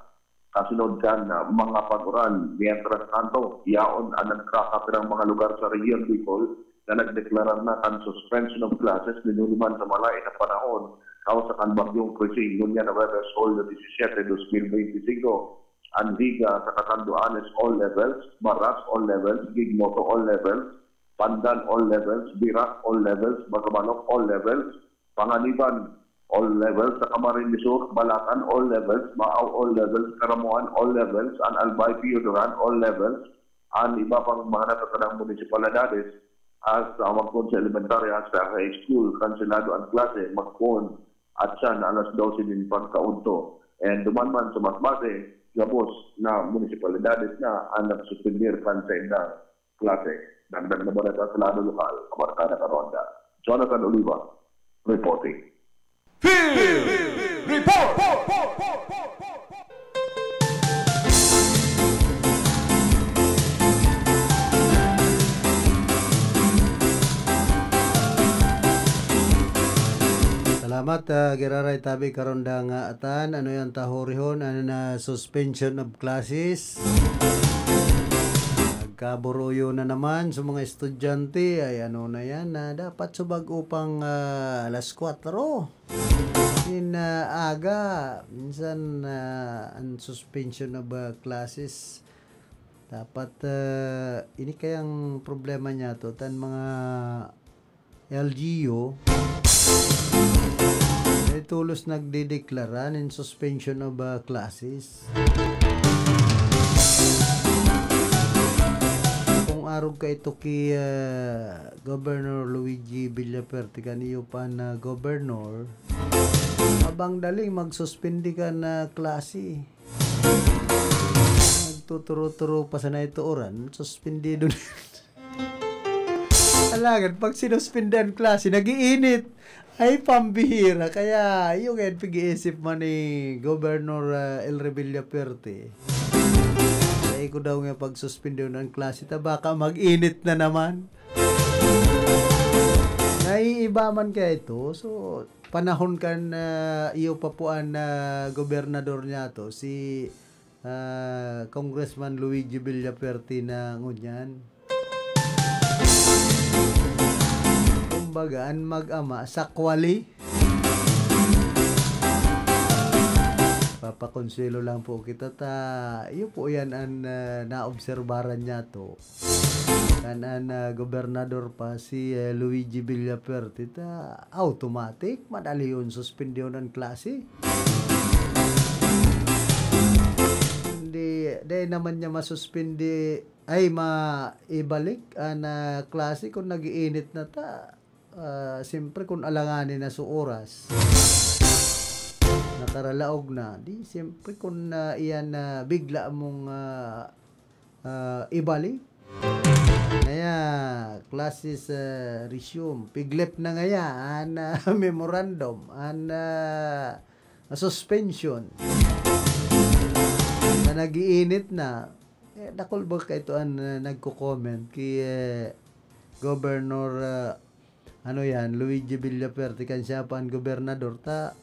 kasunod kan, ah, mga pag-uran. Mientras tanto, yaon an nagkakapirang mga lugar sa Rehiyon Bicol na nagdeklarar na kan suspension of classes nin huliman sa malaen na panahon kausa kan Bagyong Chrissie ngunyan na Huwebes, Hulyo disisiete, dos mil benti singko. An Higa sa Catanduanes, all levels, Baras, all levels, Gigmoto, all levels, Pandan, all levels, Virac, all levels, Bagabalok, all levels, Panganiban, all levels, sa Camarines Sur, Balatan, all levels, Baao, all levels, Caramoan, all levels, an Albay, Pioduran, all levels, an iba pang mga natatadang munisipalidades, hasta magkon sa elementarya hasta high school, kanselado an klase, magkon at siya na alas dose nin pagkaudto. And duman man sa Masbate, gabos na munisipalidades na an nagsuspender kan saindang klase. Dagdag na bareta sa lado lokal, Kabarkada kan Ronda. Jonathan Oliva, reporting. Field Report! Salamat, ah, giraray tabi karon da nga atan. Ano yan, tahorihon? Ano na, suspension of classes? Nagkaburuyo na naman sa mga estudyante. Ay, ano na yan? Ah, dapat subag upang, ah, alas kwatro. In, ah, aga. Minsan, ah, ang suspension of, ah, classes. Dapat, ah, ini kayang problema niya to. Tan mga L G U, ay tolos nagdedeklara nin suspension of, ah, classes. Kung arog ka ito ki, ah, Governor Luigi Villafuerte, kan iyo pa na governor, abang daling magsuspindi ka na klase. Nagtuturo-turo pa sana ito uran, suspendido na. Alagad pag sinuspindi an klase, nag-iinit. Ay, pambihira. Kaya, yung yan, pag-iisip man ni Governor, ah, El Revilla Perte. Kaya ko daw nga pagsuspindi ng klase, ta baka mag-init na naman. Naiiba man kaya ito. So, panahon kan, ah, iyo pa po an, ah, gobernador niya to, si, ah, Congressman Luigi Villafuerte na ngunyan. Kumbaga, an mag-ama, sakwali. Papakonsuelo lang po kita ta, iyo po yan an, ah, naobserbaran niya to. Kan an, ah, gobernador pa si, eh, Luigi Villafuerte ta automatic, madali yun suspendihon an klase. Hindi, dai naman niya masuspindi, ay, maibalik an, ah, klase kung nag-iinit na ta. Ah, siyempre, kung alanganin na sa oras, nakaralaog na, di siyempre, kung, ah, iyan na bigla mong, ah, ah, ibalik, ngaya, classes, ah, resume. Piglep na ngaya an, ah, memorandum, an, ah, suspension. Na nag-iinit na, eh, dakul ba kaito an, ah, nagko-comment ki, eh, Governor, ah, ano yan, Luigi Villafuerte, kan siya pa an gobernador, ta,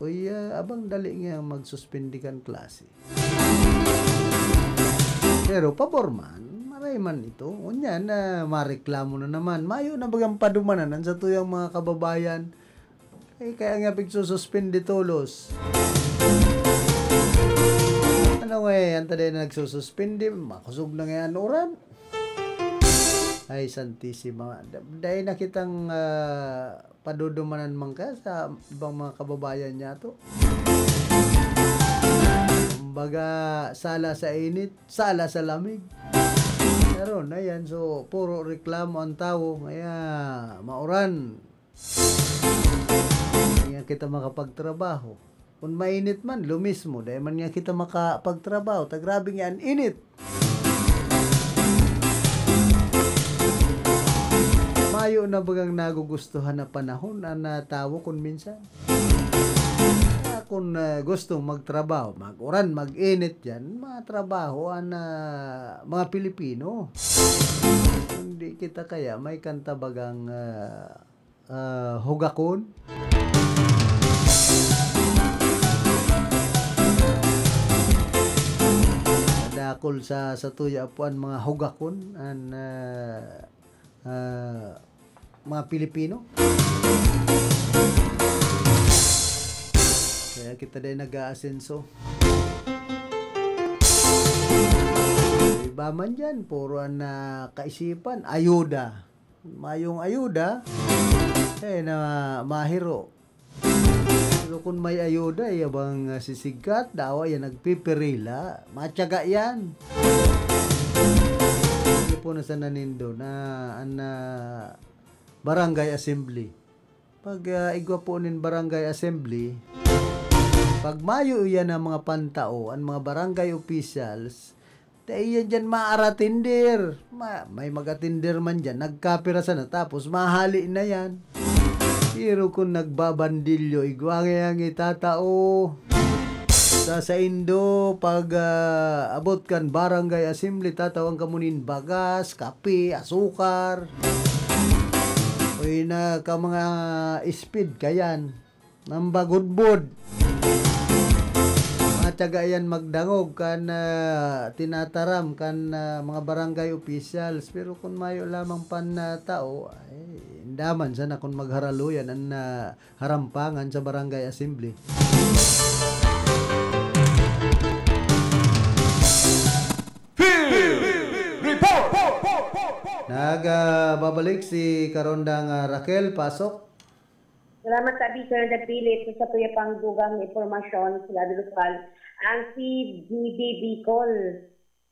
uy, ah, abang dali nga magsuspindi kan klase. Pero pabor man, maray man ito. Ngunyan na mareklamo na naman. Mayo na bagang padumanan an satuyang mga kababayan. Eh, kaya nga pigsususpindi tolos. Ano nga eh, ang taday na nagsususpindi, makusog na nga yan uran. Ay, Santisima. Da-, dai na kitang, ah, padudumanan man ka sa ibang mga kababayan niya to. Kumbaga, sala sa init, sala sa lamig. Pero na yan, so, puro reklamo ang tao. Kaya, mauran. Kaya kita makapagtrabaho. Kun mainit man, lo mismo, dai man nga kita makapagtrabaho, ta grabe nga an init. Mayo na bagang nagugustuhan na panahon an, ah, tawo kun minsan. Ah, kun, ah, gustong magtrabaho, mag-uran, mag-init yan, matrabaho an, ah, mga Pilipino. Kundi kita kaya may kanta bagang, ah, ah, hugakon. Dakul sa, sa tuya po an mga hugakon, an, ah, ah, mga Pilipino. Kaya kita din nag-aasenso. Iba man dyan, puro an, ah, kaisipan, ayuda. Mayong ayuda, eh, na mahiro. Pero kun may ayuda, iya bang, ah, sisigkat, dawa yan nagpipirila, matyaga yan. Ano po na sa nanindo na, an, ah, barangay assembly? Pag, ah, igwa po nin barangay assembly, Pag mayo iyan ang mga pantao, ang mga barangay officials, dai iyan diyan maaratender. Ma-, may mag-atender man diyan, nagkapira sana, tapos mahali na yan. Pero kung nagbabandilyo, igwa ngayang itatao. Sa saindo, pag, ah, abot kan barangay assembly, tatawan kamo nin bagas, kape, asukar. Uy, na ka mga speed kayan. Nambagudbod. Mga tiyaga yan magdangog kan, ah, tinataram kan, ah, mga barangay officials. Pero kung mayo lamang pan, ah, tao, ay, indaman sana kung magharaluyan an, ah, harampangan sa barangay assembly. Field Report! Nagbabalik si Karondang, ah, Raquel. Pasok. Salamat, Abi, Karondang Philip. Sa satuya pang dugang na impormasyon, sa lado lokal, ang C D G B Bicol,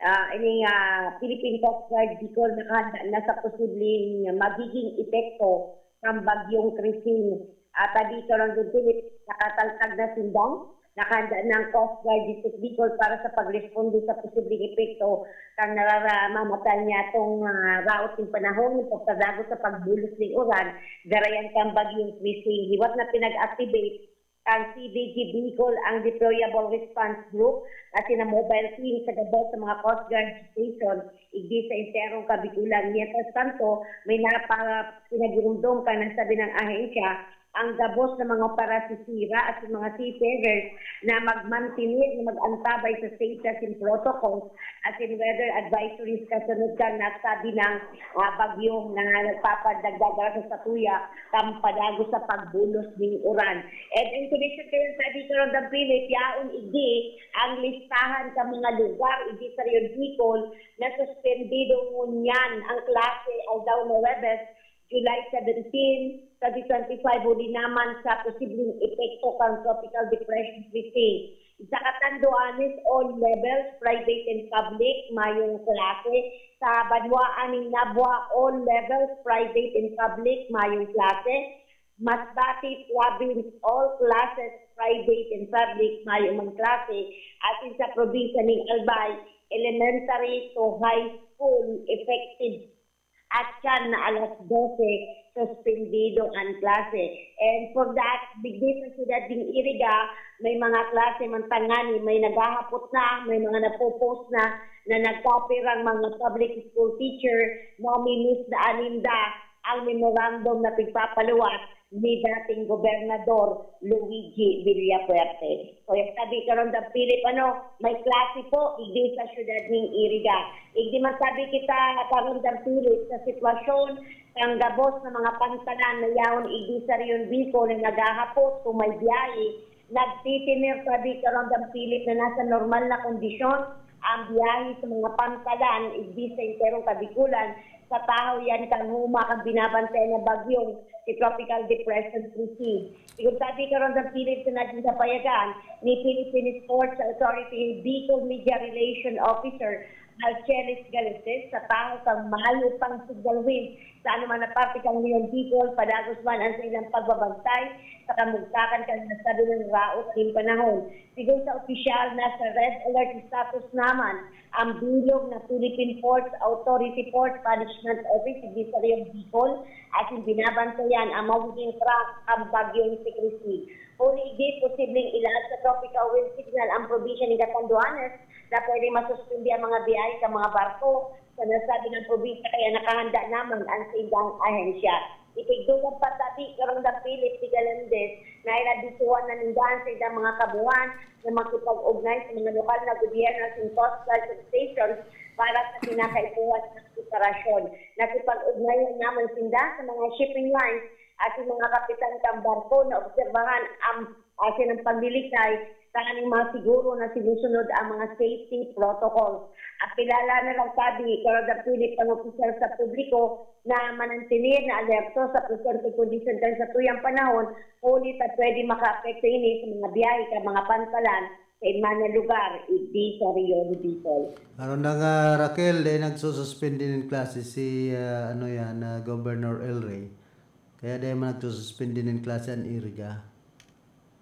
ah, ini nga Philippine Coast Guard Bicol, nakahanda na sa posibleng magiging epekto ng Bagyong Christine. At, Abi, Karondang Philip, nakataltad na sinda. Nakahanda na ang Coast Guard District Bicol para sa pagresponde sa posibleng epekto kan nararamamatan niyatong, ah, raot nin panahon, pagkadagot sa pagbulos nin uran, garayan kan Bagyong Christine. Liwat na pinag-activate kan C D G Bicol ang Deployable Response Group asin ang mobile team sa gabos sa mga Coast Guard station, igdi sa enterong Kabikulan. Mientras tanto, may napa-, pinagirumdom kan nasabi ng ahensya, ang gabos na mga parasisira asin mga seafarers na magmantener na mag-antabay sa safety asin protocols asin weather advisories kasunod kan nasabi ng, ah, bagyo na nagpapadagdagan sa satuya kan padagos sa pagbulos nin uran. And in connection kayan, Abi, Karondang Philip, yaon igdi ang listahan sa mga lugar igdi sa Rehiyon Bicol na suspendido ngunyan ang klase aldaw na Huwebes, July seventeen, twenty twenty-five, huli naman sa posibleng epekto kan Tropical Depression Christine. Sa Catanduanes, all levels, private and public, mayong klase. Sa banwaan nin Nabua, all levels, private and public, mayong klase. Masbate Province, all classes, private and public, mayo man klase. Asin sa probinsya nin Albay, elementary to high school, effective at siyan na alas dose, suspendido an klase. And for that, digdi sa siyudad nin Iriga, may mga klase man tangani, may naghahapot na, may mga napo-post na, na nagkapirang mga public school teacher, namimiss na aninda ang memorandum na pigpapaluwas ni dating Gobernador Luigi Villafuerte. So, yung sabi, Karondang Philip, ano, may klase po, igdi sa siyudad nin Iriga. Igdi man sabi kita, Karondang Philip, sa sitwasyon kan gabos na mga pantalan na yaon igdi sa Rehiyon Bicol na naghahapot kung may biyahe, nagtitiner sabi, Karondang Philip, na nasa normal na kondisyon ang biyahe sa mga pantalan igdi sa enterong Kabikulan, sa tahaw yan kan huma kan binabantayan na bagyong si Tropical Depression Christine. Sigon sabi, Karondang Philip, sa naging kapayagan ni Philippine Sports Authority Bicol Media Relation Officer Alcelis Galeses, sa tahaw kan mayo pang signal wind sa anoman na parte kan Rehiyon Bicol, padagos man ang saindang pagbabantay sa kamugtakan kan nasabi ng raot nin panahon. Sigon sa opisyal, nasa red alert status naman ang bilog na Philippine Ports Authority Port Management Office, igdi sa Rehiyon Bicol, asin binabantayan ang magiging track kan bagyong si Christine. Huli igdi, posibleng ilaag sa tropical wind signal ang probinsya nin Catanduanes na pwedeng masuspindi ang mga biyahe kan mga barko sa nasabing probinsya, kaya nakahanda naman ang saindang ahensya. Itigdugang patabi, Karondang Philip Vigalandes, na inabisuhan na ninda ang saindang mga kabuhan na makipag-ugnay sa mga lokal na gobyerno asin Coast Guard substations para sa kinakaipuhan na preparasyon. Nakipag-ugnayan naman sinda sa mga shipping lines asin mga kapitan kan barko na obserbahan ang, asin ang paglilikay tanganing masiguro na sinusunod ang mga safety protocols. At kilala na lang sabi, Karondang Philip, ang opisyal sa publiko na manantinig na alerto sa presente kondisyon kan satuyang panahon, huli ta pwede makaapekto ini sa mga biyahe kan mga pantalan sa iba na lugar, igdi sa Rehiyon Bicol. Karondang, ah, Raquel, dai nagsususpindi nin klase si, ah, ano yan, ah, Governor Elray. Kaya dai man nagsususpindi nin klase an Iriga.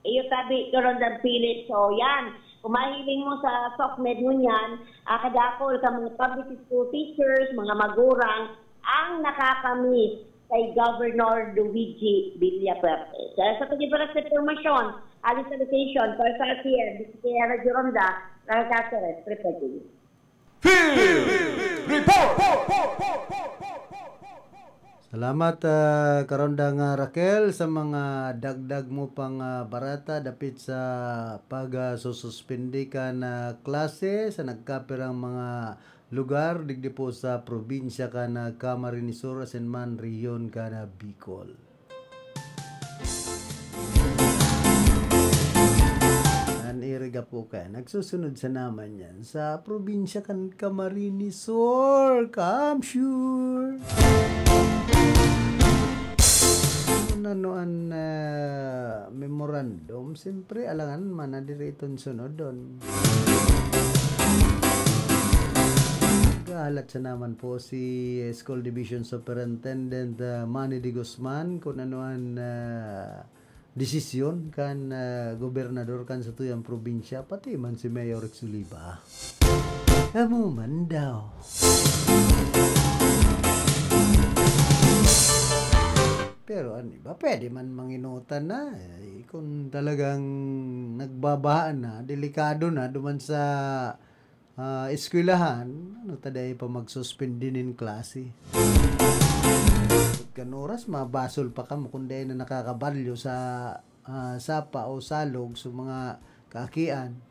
Iyo tabi, Karonda Philip. So, yan. Kung mahiling mo sa SOCMED ngunyan, ah, kadakol sa mga public school teachers, mga magurang, ang nakakamiss kay Governor Luigi Villafuerte. Sa, sa pag-ibaras na impormasyon, alis sa location, para sa R T N, dito kay Radyo Ronda, Las Caceres, reporting. Field Report! Salamat, ah, Karondang, ah, Raquel, sa mga dagdag mo pang, ah, barata dapit sa pag, ah, sususpindi kan, ah, klase sa nagkapirang mga lugar digdi po sa probinsya kan, ah, Camarines Sur asin man rehiyon kan, ah, Bicol. An iriga po kaya nagsusunod sa naman yan sa probinsya kan Camarines Sur, Kamsur. Ano, ano an, ah, memorandum? Siyempre, alangan man na diri iton sunodon. Gahalat sa naman po si School Division Superintendent, ah, Manny de Guzman kung ano an, ah, desisyon kan, ah, gobernador kan satuyang probinsya, pati man si Mayor Rex Oliva. Amo man daw. Pero ano ba, pwede man manginutan na. Eh, kung talagang nagbabaha na, delikado na, duman sa ah, eskwelahan, ano ta dai pa magsuspindi nin klase? Kan oras, mabasol pa kamo kung dai na nakakabalyo sa, ah, sapa o salog sa mga kaakian.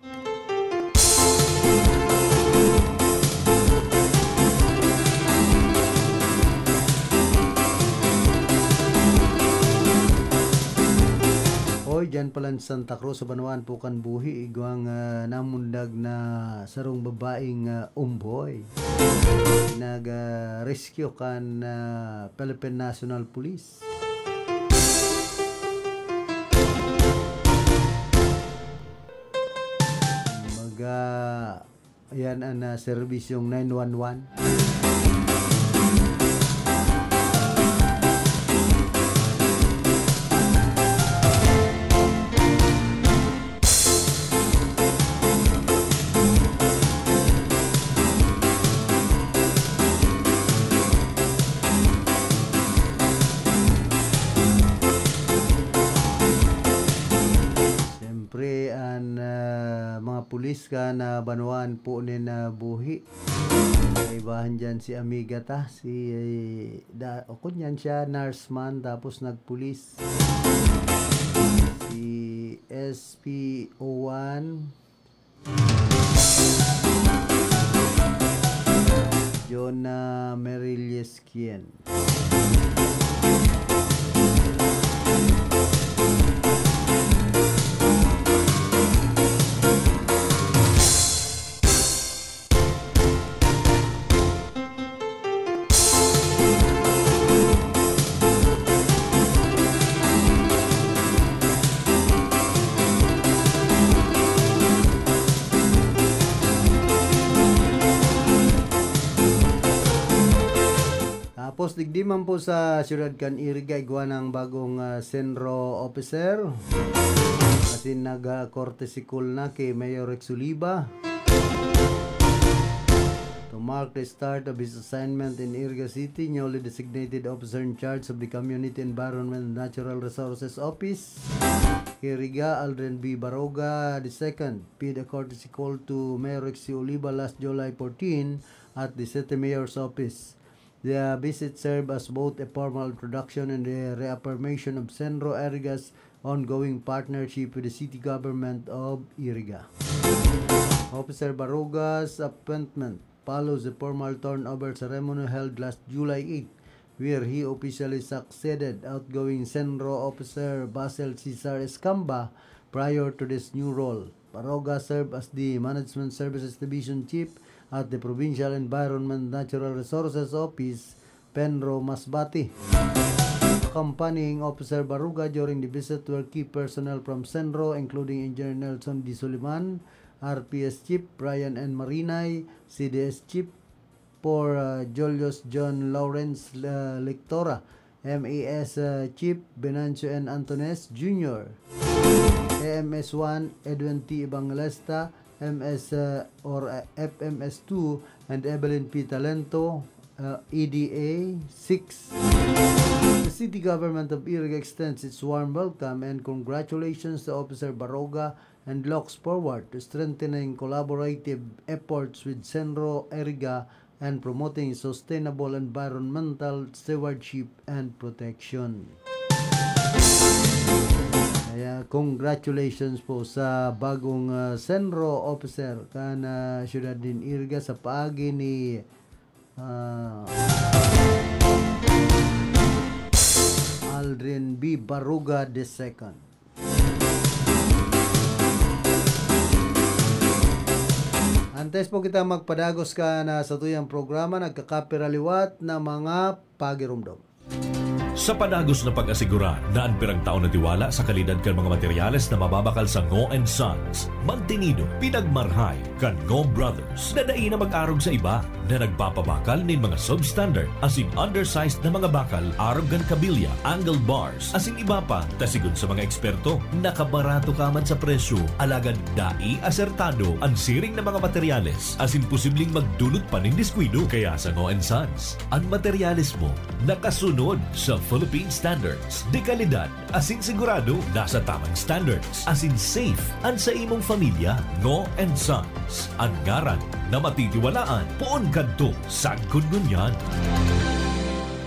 Oy, dyan pala sa Santa Cruz, sa banwaan po kan buhi, igwang, ah, namundag na sarong babaeng, ah, umboy. Nag, ah, rescue kan, ah, Philippine National Police. Mag, ah, Ayan an, ah, serbisyong nine one one. Siyempre, an, ah, mga pulis kan, ah, banwaan po nin, ah, buhi. Kaibahan diyan si amiga ta, si, da, o kunyan siya, nurse man, tapos nagpulis. Si S P O one, Jonah Merilles Kien. Tapos digdi man po sa siyudad kan Iriga, igwa nang bagong, ah, Senro officer. Asin nag, ah, courtesy call na ki Mayor Rex Oliva. To mark the start of his assignment in Iriga City, newly designated officer in charge of the Community Environment and Natural Resources Office, Iriga, Aldrin B. Baroga the second, paid a courtesy call to Mayor Rex Oliva last July fourteen at the City Mayor's Office. The visit served as both a formal introduction and a reaffirmation of Senro Iriga's ongoing partnership with the city government of Iriga. Officer Baroga's appointment follows the formal turnover ceremony held last July eight, where he officially succeeded outgoing Senro Officer Basil Cesar Escamba prior to this new role. Baroga served as the Management Services Division Chief at the Provincial Environment Natural Resources Office, PENRO, Masbate. Accompanying Officer Baruga during the visit were key personnel from CENRO, including Engineer Nelson D. Soliman, R P S Chief Brian N. Marinay, C D S Chief for, uh, Julius John Lawrence, uh, Lectora, M A S, uh, Chief Venancio N. Antones Junior, M S one, Edwin T. Evangelista, M S, uh, or, uh, F M S two, and Evelyn P. Talento, uh, E D A six. The city government of Iriga extends its warm welcome and congratulations to Officer Baroga and looks forward to strengthening collaborative efforts with Senro Iriga and promoting sustainable environmental stewardship and protection. Kaya congratulations po sa bagong, ah, Senro officer kan, ah, siyudad nin Iriga sa paagi ni, ah, Aldrin B. Baruga the second. Antes po kita magpadagos kan satuyang programa, nagkakapira liwat na mga pagiromdom. Sa padagos na pag-asigurar na an pirang taon na tiwala sa kalidad kan mga materyales na mababakal sa Ngo and Sons, mantenido, pinagmarhay kan Ngo Brothers na dai na mag-arog sa iba na nagpapabakal nin mga substandard asin undersized na mga bakal arog kan kabilya, angle bars, asin iba pa, ta sigon sa mga eksperto, nakabarato ka man sa presyo, alagad dai asertado an siring na mga materyales, asin posibleng magdulot pa nin diskuido. Kaya sa Ngo and Sons, an materyales mo nakasunod sa Philippine standards de kalidad, asin sigurado nasa tamang standards, asin safe an sa imong pamilya. Ngo and Sons, an ngaran na matitiwalaan poon kadto sagkod ngunyan.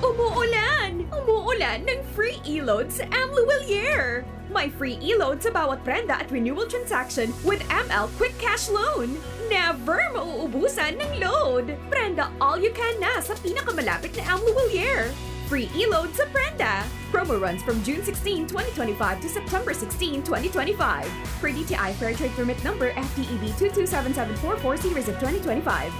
Umuulan! Umuulan ng free e-load sa Amluwilier! May free e-load sa bawat prenda at renewal transaction with M L Quick Cash Loan. Never mauubusan ng load! Prenda all you can na sa pinakamalapit na Amluwilier. Free e-load sa prenda. Promo runs from June sixteen, twenty twenty-five to September sixteen, twenty twenty-five. Per D T I Fair Trade Permit Number F T E B two two seven seven four four, series of twenty twenty-five.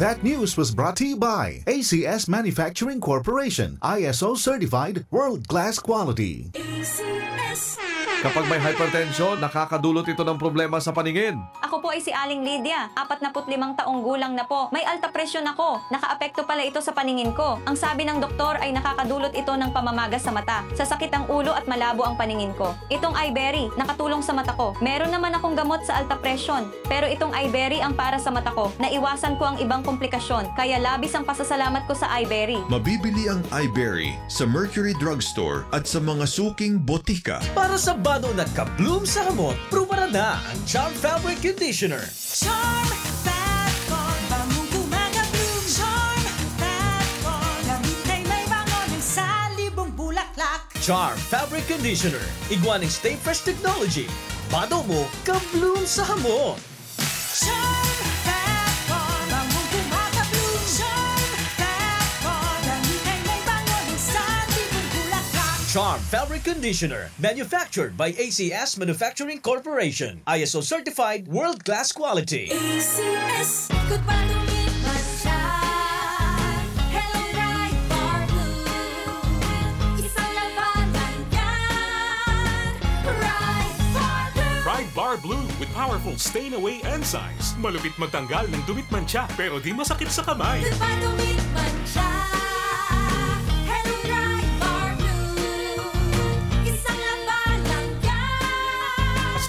That news was brought to you by A C S Manufacturing Corporation, I S O certified, world-class quality. A C S. Kapag may hypertension, nakakadulot ito ng problema sa paningin. Ako po ay si Aling Lydia, apat na put limang taong gulang na po. May alta presyon ako. Nakaapekto pala ito sa paningin ko. Ang sabi ng doktor ay nakakadulot ito ng pamamaga sa mata, sasakit ang ulo at malabo ang paningin ko. Itong Iberry, nakatulong sa mata ko. Meron naman akong gamot sa alta presyon, pero itong Iberry ang para sa mata ko. Naiwasan ko ang ibang komplikasyon, kaya labis ang pasasalamat ko sa Iberry. Mabibili ang Iberry sa Mercury Drugstore at sa mga suking botika. Para sa bado na ka-bloom sa hamot, prubaran na ang Charm Fabric Conditioner. Charm Fat Con, bangong gumagabloom. Charm Fat Con, gamit na may bango ng salibong bulaklak. Charm Fabric Conditioner, igwa ning Stay Fresh Technology. Bado mo, ka-bloom sa hamot. Charm Fat Con, bangong gumagabloom. Charm Fat Con, gamit na may bango ng salibong bulaklak. Charm Fabric Conditioner, manufactured by A C S Manufacturing Corporation. I S O certified, world-class quality. A C S, good pa tumit man siya. Hello, Pride Bar Blue. Isang labanan yan. Pride Bar Blue. Pride Bar Blue with powerful stain away enzymes. Malupit magtanggal ng dumit mantsa, pero di masakit sa kamay. Good pa tumit man siya. Hello, Pride Bar Blue. Isang labanan yan.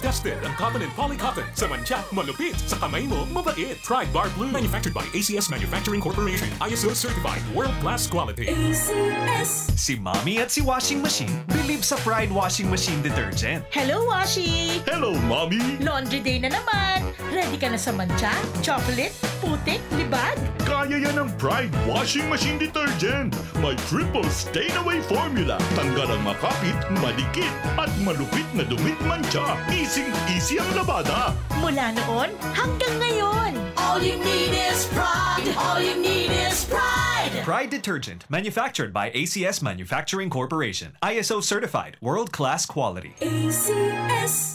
Tested ang cotton and polycotton. Sa mantsa, malupit. Sa kamay mo, mabait. Pride Bar Blue. Manufactured by A C S Manufacturing Corporation. I S O certified. World class quality. A C S. Si Mommy at si Washing Machine believe sa Pride Washing Machine Detergent. Hello, Washi! Hello, Mommy! Laundry day na naman! Ready ka na sa mantsa, chocolate, putik, libag? Kaya yan ng Pride Washing Machine Detergent! May triple stain away formula. Tanggal ang makapit, madikit, at malupit na dumit mantsa. Easy-easy ang labada. Mula noon hanggang ngayon. All you need is Pride. All you need is Pride. Pride Detergent, manufactured by A C S Manufacturing Corporation. I S O certified, world-class quality. A C S.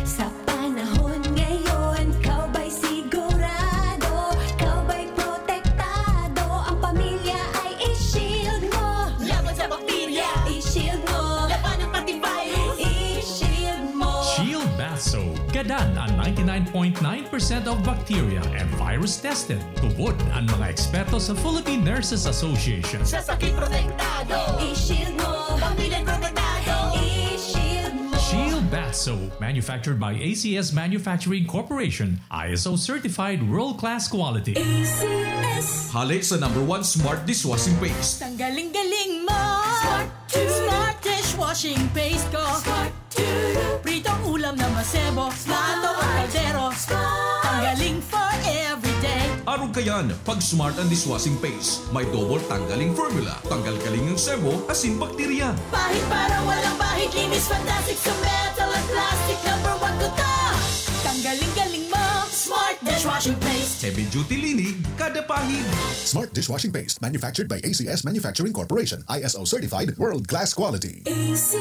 Sa panahon ngayon, ikaw ba'y sigurado? Ikaw ba'y protektado? Ang pamilya ay i-shield mo. Laban sa bakterya. I-shield mo. Labanan pati virus. I-shield mo. Shield Bath Soap. Gadan ang ninety-nine point nine percent of bacteria and virus tested. Tubod ang mga eksperto sa Philippine Nurses Association. Sa sakit protektado. I-shield mo. Pamilya protektado. I-shield mo. So, manufactured by A C S Manufacturing Corporation, I S O certified world-class quality. A C S. Hale sa number one smart dishwashing paste. Tanggaling-galing mo. Smart to. Smart dishwashing paste ko. Smart to. Pritong ulam na masebo. Smart. Pritong kaldero. Smart. Tanggaling for everyday. Arog kayan, pag Smart ang dishwashing paste, may double tanggaling formula. Tanggal-galing ang sebo, asin bakterya. Pahid para walang bahid, linis fantastic sa metal at plastic. Number one ko to. Tanggaling-galing mo. Smart dishwashing paste. Heavy duty linig, kada pahid. Smart dishwashing paste, manufactured by A C S Manufacturing Corporation, I S O certified, world class quality. A C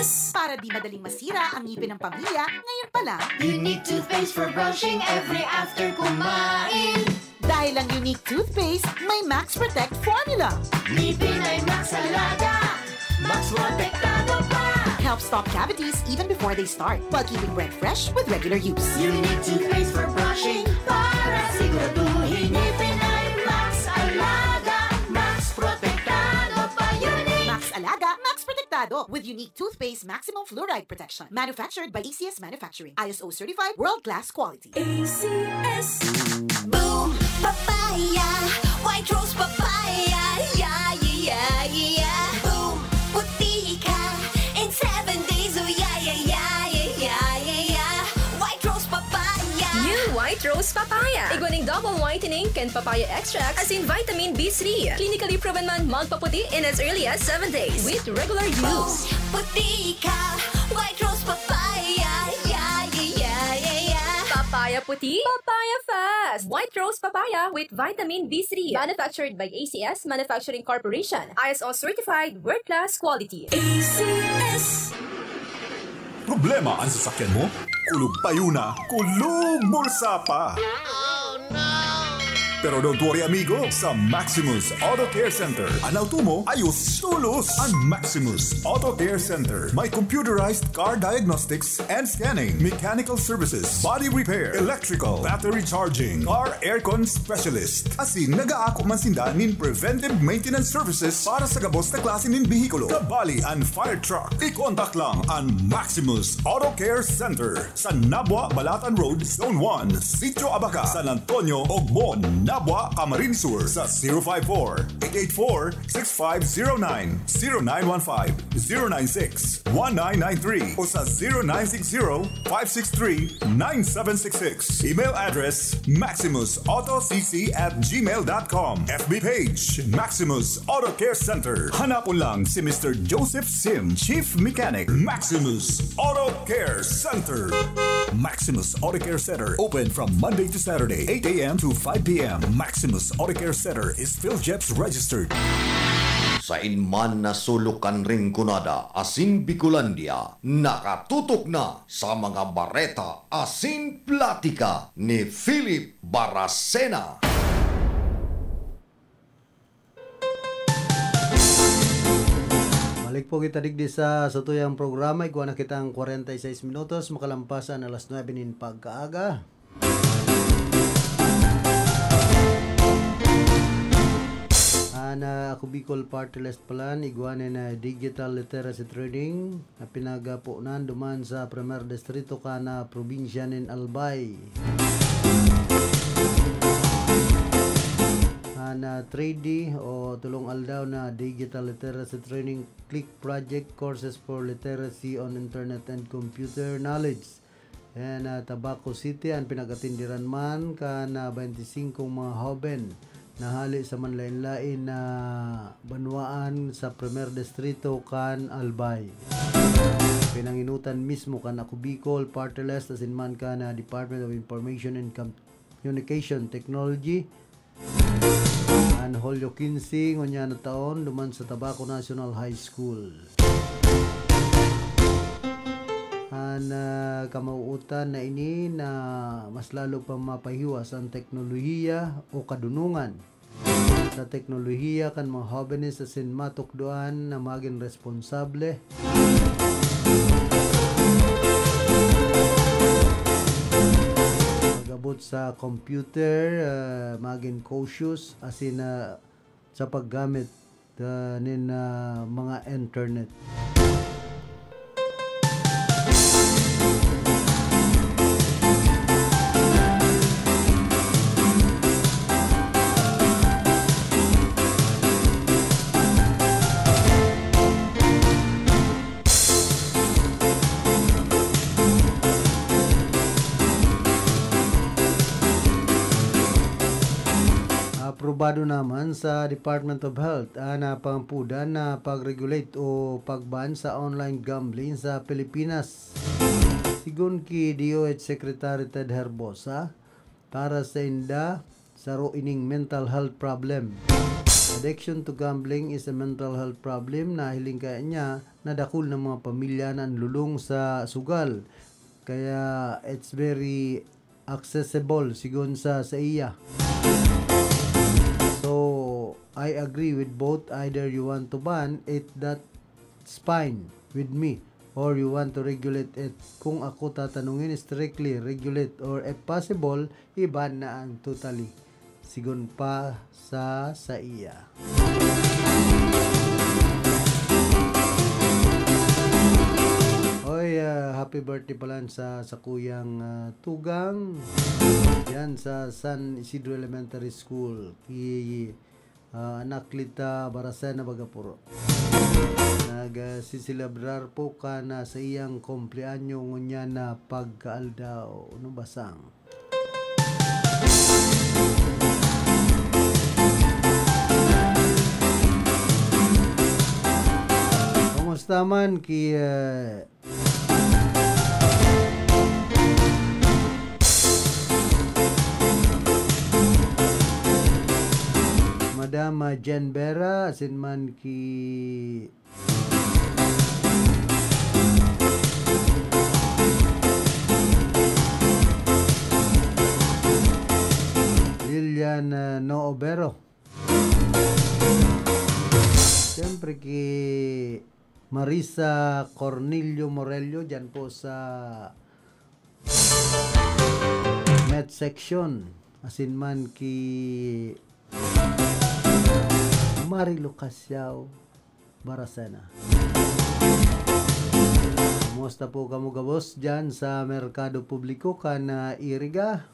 S. Para di madaling masira ang ngipin ng pamilya, ngayon pa lang. Unique toothpaste for brushing every after kumain. Dahil ang Unique Toothpaste may Max Protect Formula. Ngipin ay Max Alaga, Max Protektado pa. Help stop cavities even before they start, while keeping breath fresh with regular use. Unique toothpaste for brushing para siguraduhin ngipin ay Max Alaga, Max Protektado pa. Unique. Max Alaga, Max Protektado with Unique Toothpaste Maximum Fluoride Protection. Manufactured by A C S Manufacturing. I S O certified, world-class quality. A C S. Boom Papaya, White Rose Papaya, yeah, yeah, yeah, yeah. Boom, puti ka in seven days, oh, yeah, yeah, yeah, yeah, yeah, yeah, yeah. White Rose Papaya. New White Rose Papaya. Igwa nin double whitening kan papaya extract asin vitamin B three. Clinically proven man magpaputi in as early as seven days with regular use. Boom, puti ka, White Rose Papaya, yeah, yeah, yeah, yeah, yeah. Papaya puti, papaya fast. White Rose Papaya with vitamin B three. Manufactured by A C S Manufacturing Corporation. I S O certified, world-class quality. A C S. Problema an sasakyan mo? Kulog payo na, kulog bulsa pa! Pero don't worry, amigo. Sa Maximus Auto Care Center, an auto mo, ayos tolos! An Maximus Auto Care Center may computerized car diagnostics and scanning, mechanical services, body repair, electrical, battery charging, car aircon specialist. Asin nag-aako man sinda nin preventive maintenance services para sa gabos na klase nin behikulo, kabali an fire truck. I-contact lang an Maximus Auto Care Center sa Nabua, Balatan Road, Zone one, Sitio Abaca, San Antonio, Ogbon, Nabua, Camarines Sur sa zero five four, eight eight four, six five zero nine, zero nine one five, zero nine six, one nine nine three o sa zero nine six zero, five six three, nine seven six six. Email address, maximus auto c c at gmail dot com. F B page, Maximus Auto Care Center. Hanapon lang si Mister Joseph Sim, Chief Mechanic, Maximus Auto Care Center. Maximus Auto Care Center, open from Monday to Saturday, eight a m to five p m. Maximus Auto Care Center is PhilGEPS registered. Sain man na sulok kan Rinconada asin Bicolandia, nakatutok na sa mga bareta asin platika ni Philip Baracena. Balik po kita digdi sa satuyang programa. Igwa na kitang kwarenta y seis minutos, makalampas an alas nuebe nin pagkaaga. An, ah, Ako Bicol Party List Plan, igwa nin, ah, digital literacy training na pinagaponan duman sa Primer Distrito kan, ah, probinsya nin Albay. An, ah, three D o tulong aldaw na digital literacy training, Click Project, courses for literacy on internet and computer knowledge. Ayan, ah, Tabaco City, an pinag-atindiran man kan, ah, baynte singkong mga hoben na hale sa manlaen-laen na banwaan sa Primer Distrito kan Albay. Pinanginutan mismo kan Ako Bicol Party List asin man kan, ah, Department of Information and Com-, Communication Technology an Hulyo quince ngunyan na taon duman sa Tabaco National High School. An, ah, kamauotan na ini na mas lalo pang mapahiwas an teknolohiya o kadunongan sa teknolohiya kan mga hobenes asin matukdoan na magin responsable pag-abot sa computer, ah, magin cautious asin, ah, sa paggamit, ah, nin, ah, mga internet. Bado naman sa Department of Health an pangpudan na pag-regulate o pag-ban sa online gambling sa Pilipinas. Sigon ki D O H Secretary Ted Herbosa, para sa inda, saro ining mental health problem. Addiction to gambling is a mental health problem na hiling kaya niya na dakul na mga pamilya na lulong sa sugal. Kaya it's very accessible sigon sa saiya. So, I agree with both. Either you want to ban it, that's fine with me, or you want to regulate it. Kung ako tatanungin, strictly regulate, or if possible, i-ban na ang totally. Sigon pa sa saiya. Oy, ah, happy birthday pala sa, sa kuyang, ah, tugang. Yan sa San Isidro Elementary School. Ki, ah, Anaclita Baracena Bagapuro. Nag, ah, siselebrar po ka na sa iyang kumpleanyo ngunyan na pagkaaldaw. Ano basang? Kumusta man ki, eh, Madam, ah, Jen Vera, asin man ki Lilian, ah, Noobero. Siyempre ki Marisa Cornelio Morello, dyan po sa Met Section. Asin man ki Marilu Casiao Baracena. Kumusta po kamo gabos dyan sa Merkado Publiko kan, ah, Iriga?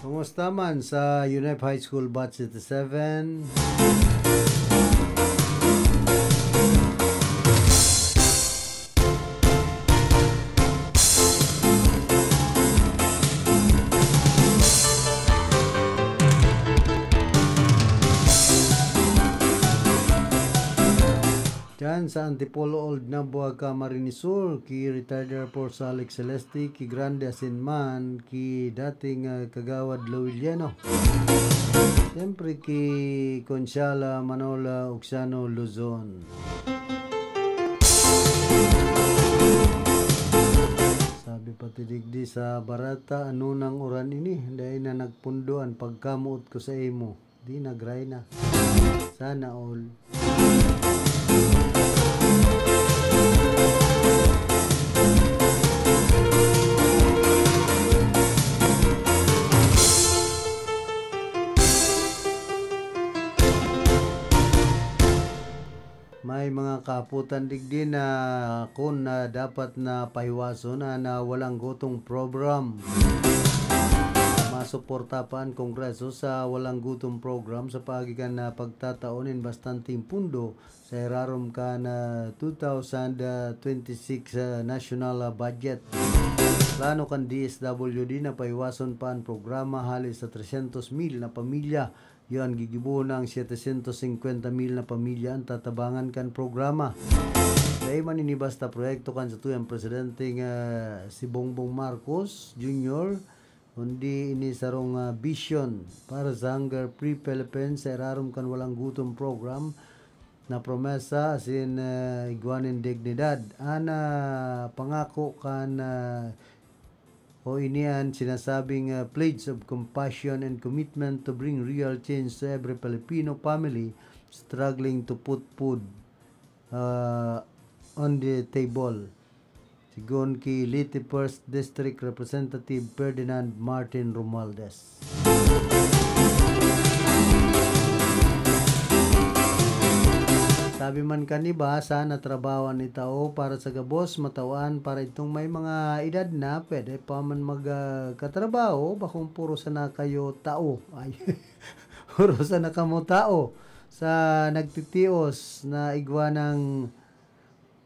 Kumusta man sa UNEP High School Batch eighty-seven? Diyan sa Antipolo Old Nabua, Camarines Sur, ki Retired Air Force Alex Celeste, ki Grande asin man, ki dating, ah, Kagawad Lowiliano. Siyempre, ki Consiala Manola Oxiano Luzon. Sabi pati digdi sa barata, "Ano nang uran ini? Dai na nagpundo an pagkamoot ko sa imo." Di nagray na. Sana all. May mga kahapotan digdi na kun na dapat na pahiwason an, ah, Walang Gutom program. Masuporta pa an Kongreso sa Walang Gutom program sa paagi kan, ah, pagtatao nin bastanteng pundo sa irarom kan, ah, two thousand twenty-six, ah, national, ah, budget. Plano kan D S W D na pahiwason pa an programa hali sa trescientos mil na pamilya. Yan, gigibohon na ang setecientos cincuenta mil na pamilya an tatabangan kan programa. Dai man ini basta proyekto kan satuyang presidente nga si Bongbong Marcos Junior, kundi ini sarong, ah, vision para sa Hunger Free Philippines sa irarom kan Walang Gutom Program na promesa asin, ah, igwa nin dignidad. An, ah, pangako kan, ah, o ini an sinasabing, ah, pledge of compassion and commitment to bring real change to every Filipino family struggling to put food, ah, on the table. Sigon ki Leyte First District Representative Ferdinand Martin Romualdez. Sabi man kan iba, sana trabaho an itao para sa gabos, matawan para itong may mga edad na, pwede pa man mag, ah, katrabaho, bakong puro sana kayo tao. Ay, puro sana kamo tao sa nagtitios na igwa ng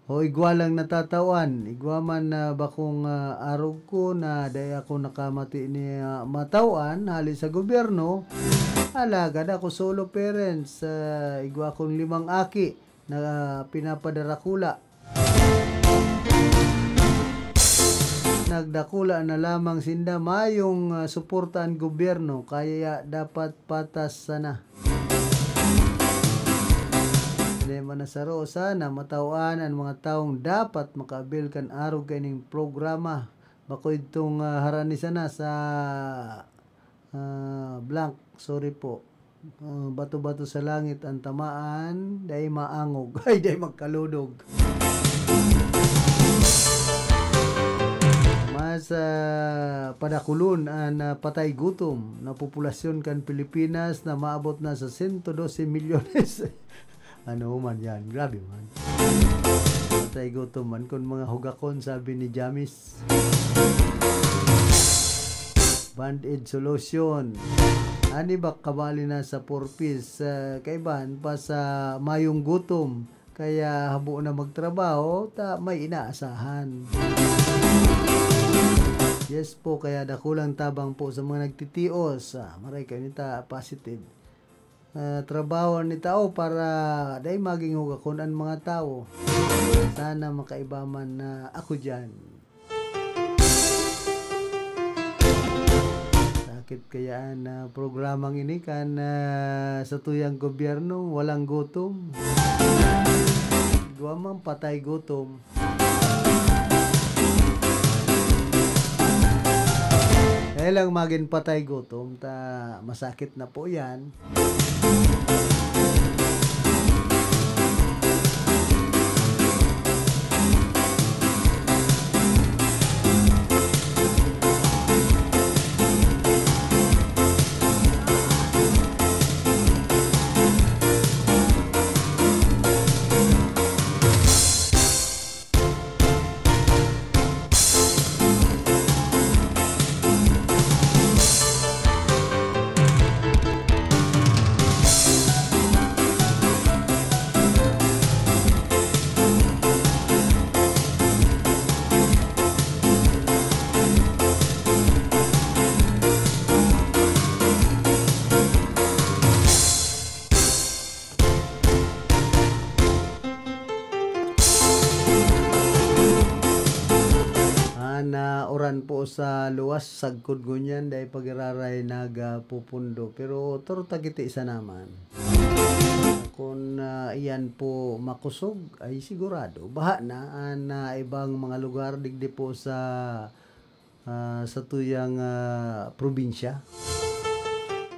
o igwa lang natatawan, igwa man na bakong, ah, arog ko na dai ako nakamati ni, ah, matawan hali sa gobyerno. Alagad ako solo parents, ah, igwa akong limang aki na, ah, pinapadarakula. Nagdakula na lamang sinda, mayong, ah, suporta an gobyerno, kaya dapat patas sana. Problema na saro, sana matawan an mga tawong dapat makaabil kan arog kaining programa. Bako idtong, ah, harani sana sa, ah, blank, sorry po. Ah, bato-bato sa langit an tamaan, dai maangog, ay, dai magkaludog. Mas, ah, padakulon an, ah, patay gutom na populasyon kan Pilipinas na maabot na sa sento dose milyones. Ano man yan, grabe man. Patay gutom man kun mga hugakon, sabi ni Jamis. Band-Aid solution. Ani ba kabali na sa Four Ps, ah, kaibahan pa sa mayong gutom. Kaya habo na magtrabaho, ta may inaasahan. Yes po, kaya dakulang tabang po sa mga nagtitios. Ah, maray kayo nita positive. Ah, trabaho ni tao para dai maging hugakon an mga tawo. Sana makaiba man na ako diyan. Sakit kaya na programang ini kan, ah, sa tuyang gobyerno, walang gutom. Igwa man patay gutom. Kaya lang magin patay gutom, ta masakit na po yan. Ah, nauran po sa luwas, sagkod ngunyan, dai pa giraray nagpupundo. Pero toro ta kiti sana man. Kun, ah, iyan po makosog, ay sigurado. Baha na an, ah, ibang mga lugar digdi po sa, ah, sa tuyang, ah, probinsya.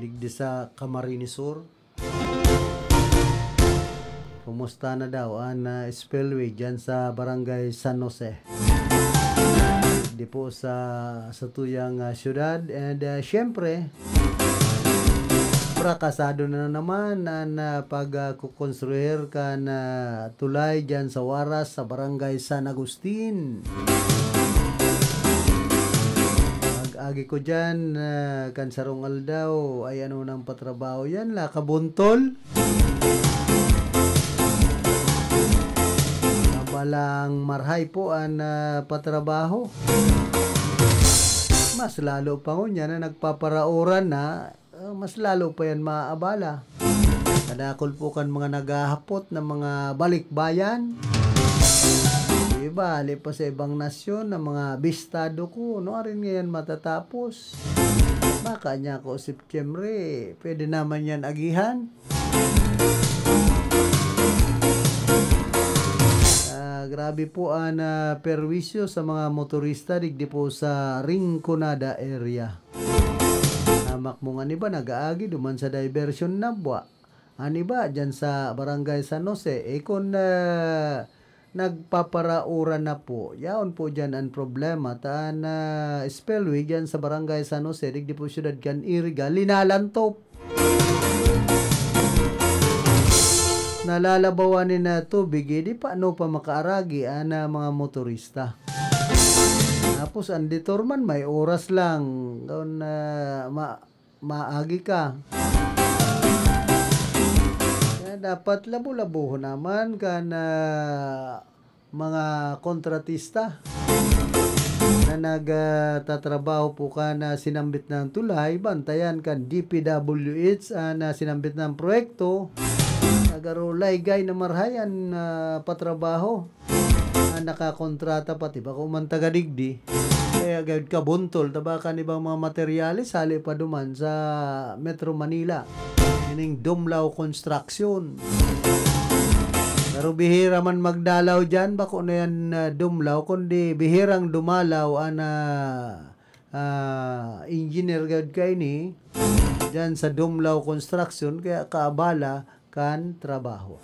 Digdi sa Camarines Sur. Kumusta na daw an, ah, spillway dyan sa Barangay San Jose? Di po sa, sa tuyang, ah, syudad. And, ah, syempre, frakasado na naman an, ah, pag, ah, kukonstruir kan, ah, tulay dyan sa Waras, sa Barangay San Agustin. Agi ko diyan, ah, kan sarong aldaw, ay ano nang patrabaho yan, la kabuntol. Kabalang marhay po an, ah, patrabaho. Mas lalo pa ngunyan na nagpaparaoran na, ah, mas lalo pa yan maaabala. Kadakol po kan mga naghahapot na mga balikbayan. Iba, hali pa sa ibang nasyon na mga bistado ko. No, arin ngayon matatapos? Baka niya ako, September, pwede naman yan agihan. Ah, grabe po ang, ah, perwisyo sa mga motorista digdi po sa Rinconada area. Hamak mo nga iba, nag-aagi duman sa diversion na bwa. An iba, dyan sa Barangay San Jose, eh, kun, ah, nagpaparaura na po, yaon po dyan an problema. Ta an, ah, spillway dyan sa Barangay San Jose, digdi po siyudad kan Iriga, linalantop. Nalalabawan ni na tubig, eh, di paano pa makaaragi an, ah, mga motorista? Tapos, ang detour man, may oras lang. Doon na ma-, maagi ka. Kaya dapat labo-labohon naman kan, ah, mga kontratista na nag, ah, tatrabaho po kan, ah, sinambit na tulay, bantayan kan D P W H an, ah, sinambit na proyekto. Nagaro laygay na marahay an, ah, patrabaho. An nakakontrata pati bako man taga digdi. Kaya gayud kabuntol ta baka an ibang mga materyales hali pa duman sa Metro Manila. Ining Dumlao Construction. Pero bihira man magdalaw diyan, bako na yan, ah, dumlaw, kundi bihirang dumalaw an, ah, ah, engineer gayud kaini diyan sa Dumlao Construction, kaya kaabala kan trabaho.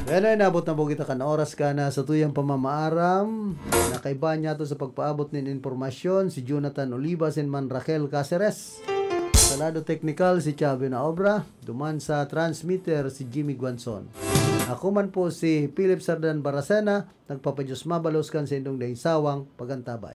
Kaya na inabot na po kita kan oras kan satuyang pamamaaram. Nakaiba niya to sa pagpaabot nin impormasyon si Jonathan Olivas and man Raquel Caceres. Sa lado teknikal, si Chubby na obra. Duman sa transmitter, si Jimmy Guanzon. Ako man po si Philip Sardan Baracena, nagpapadyos mabalos kan sa indong daing sawang pagantabay.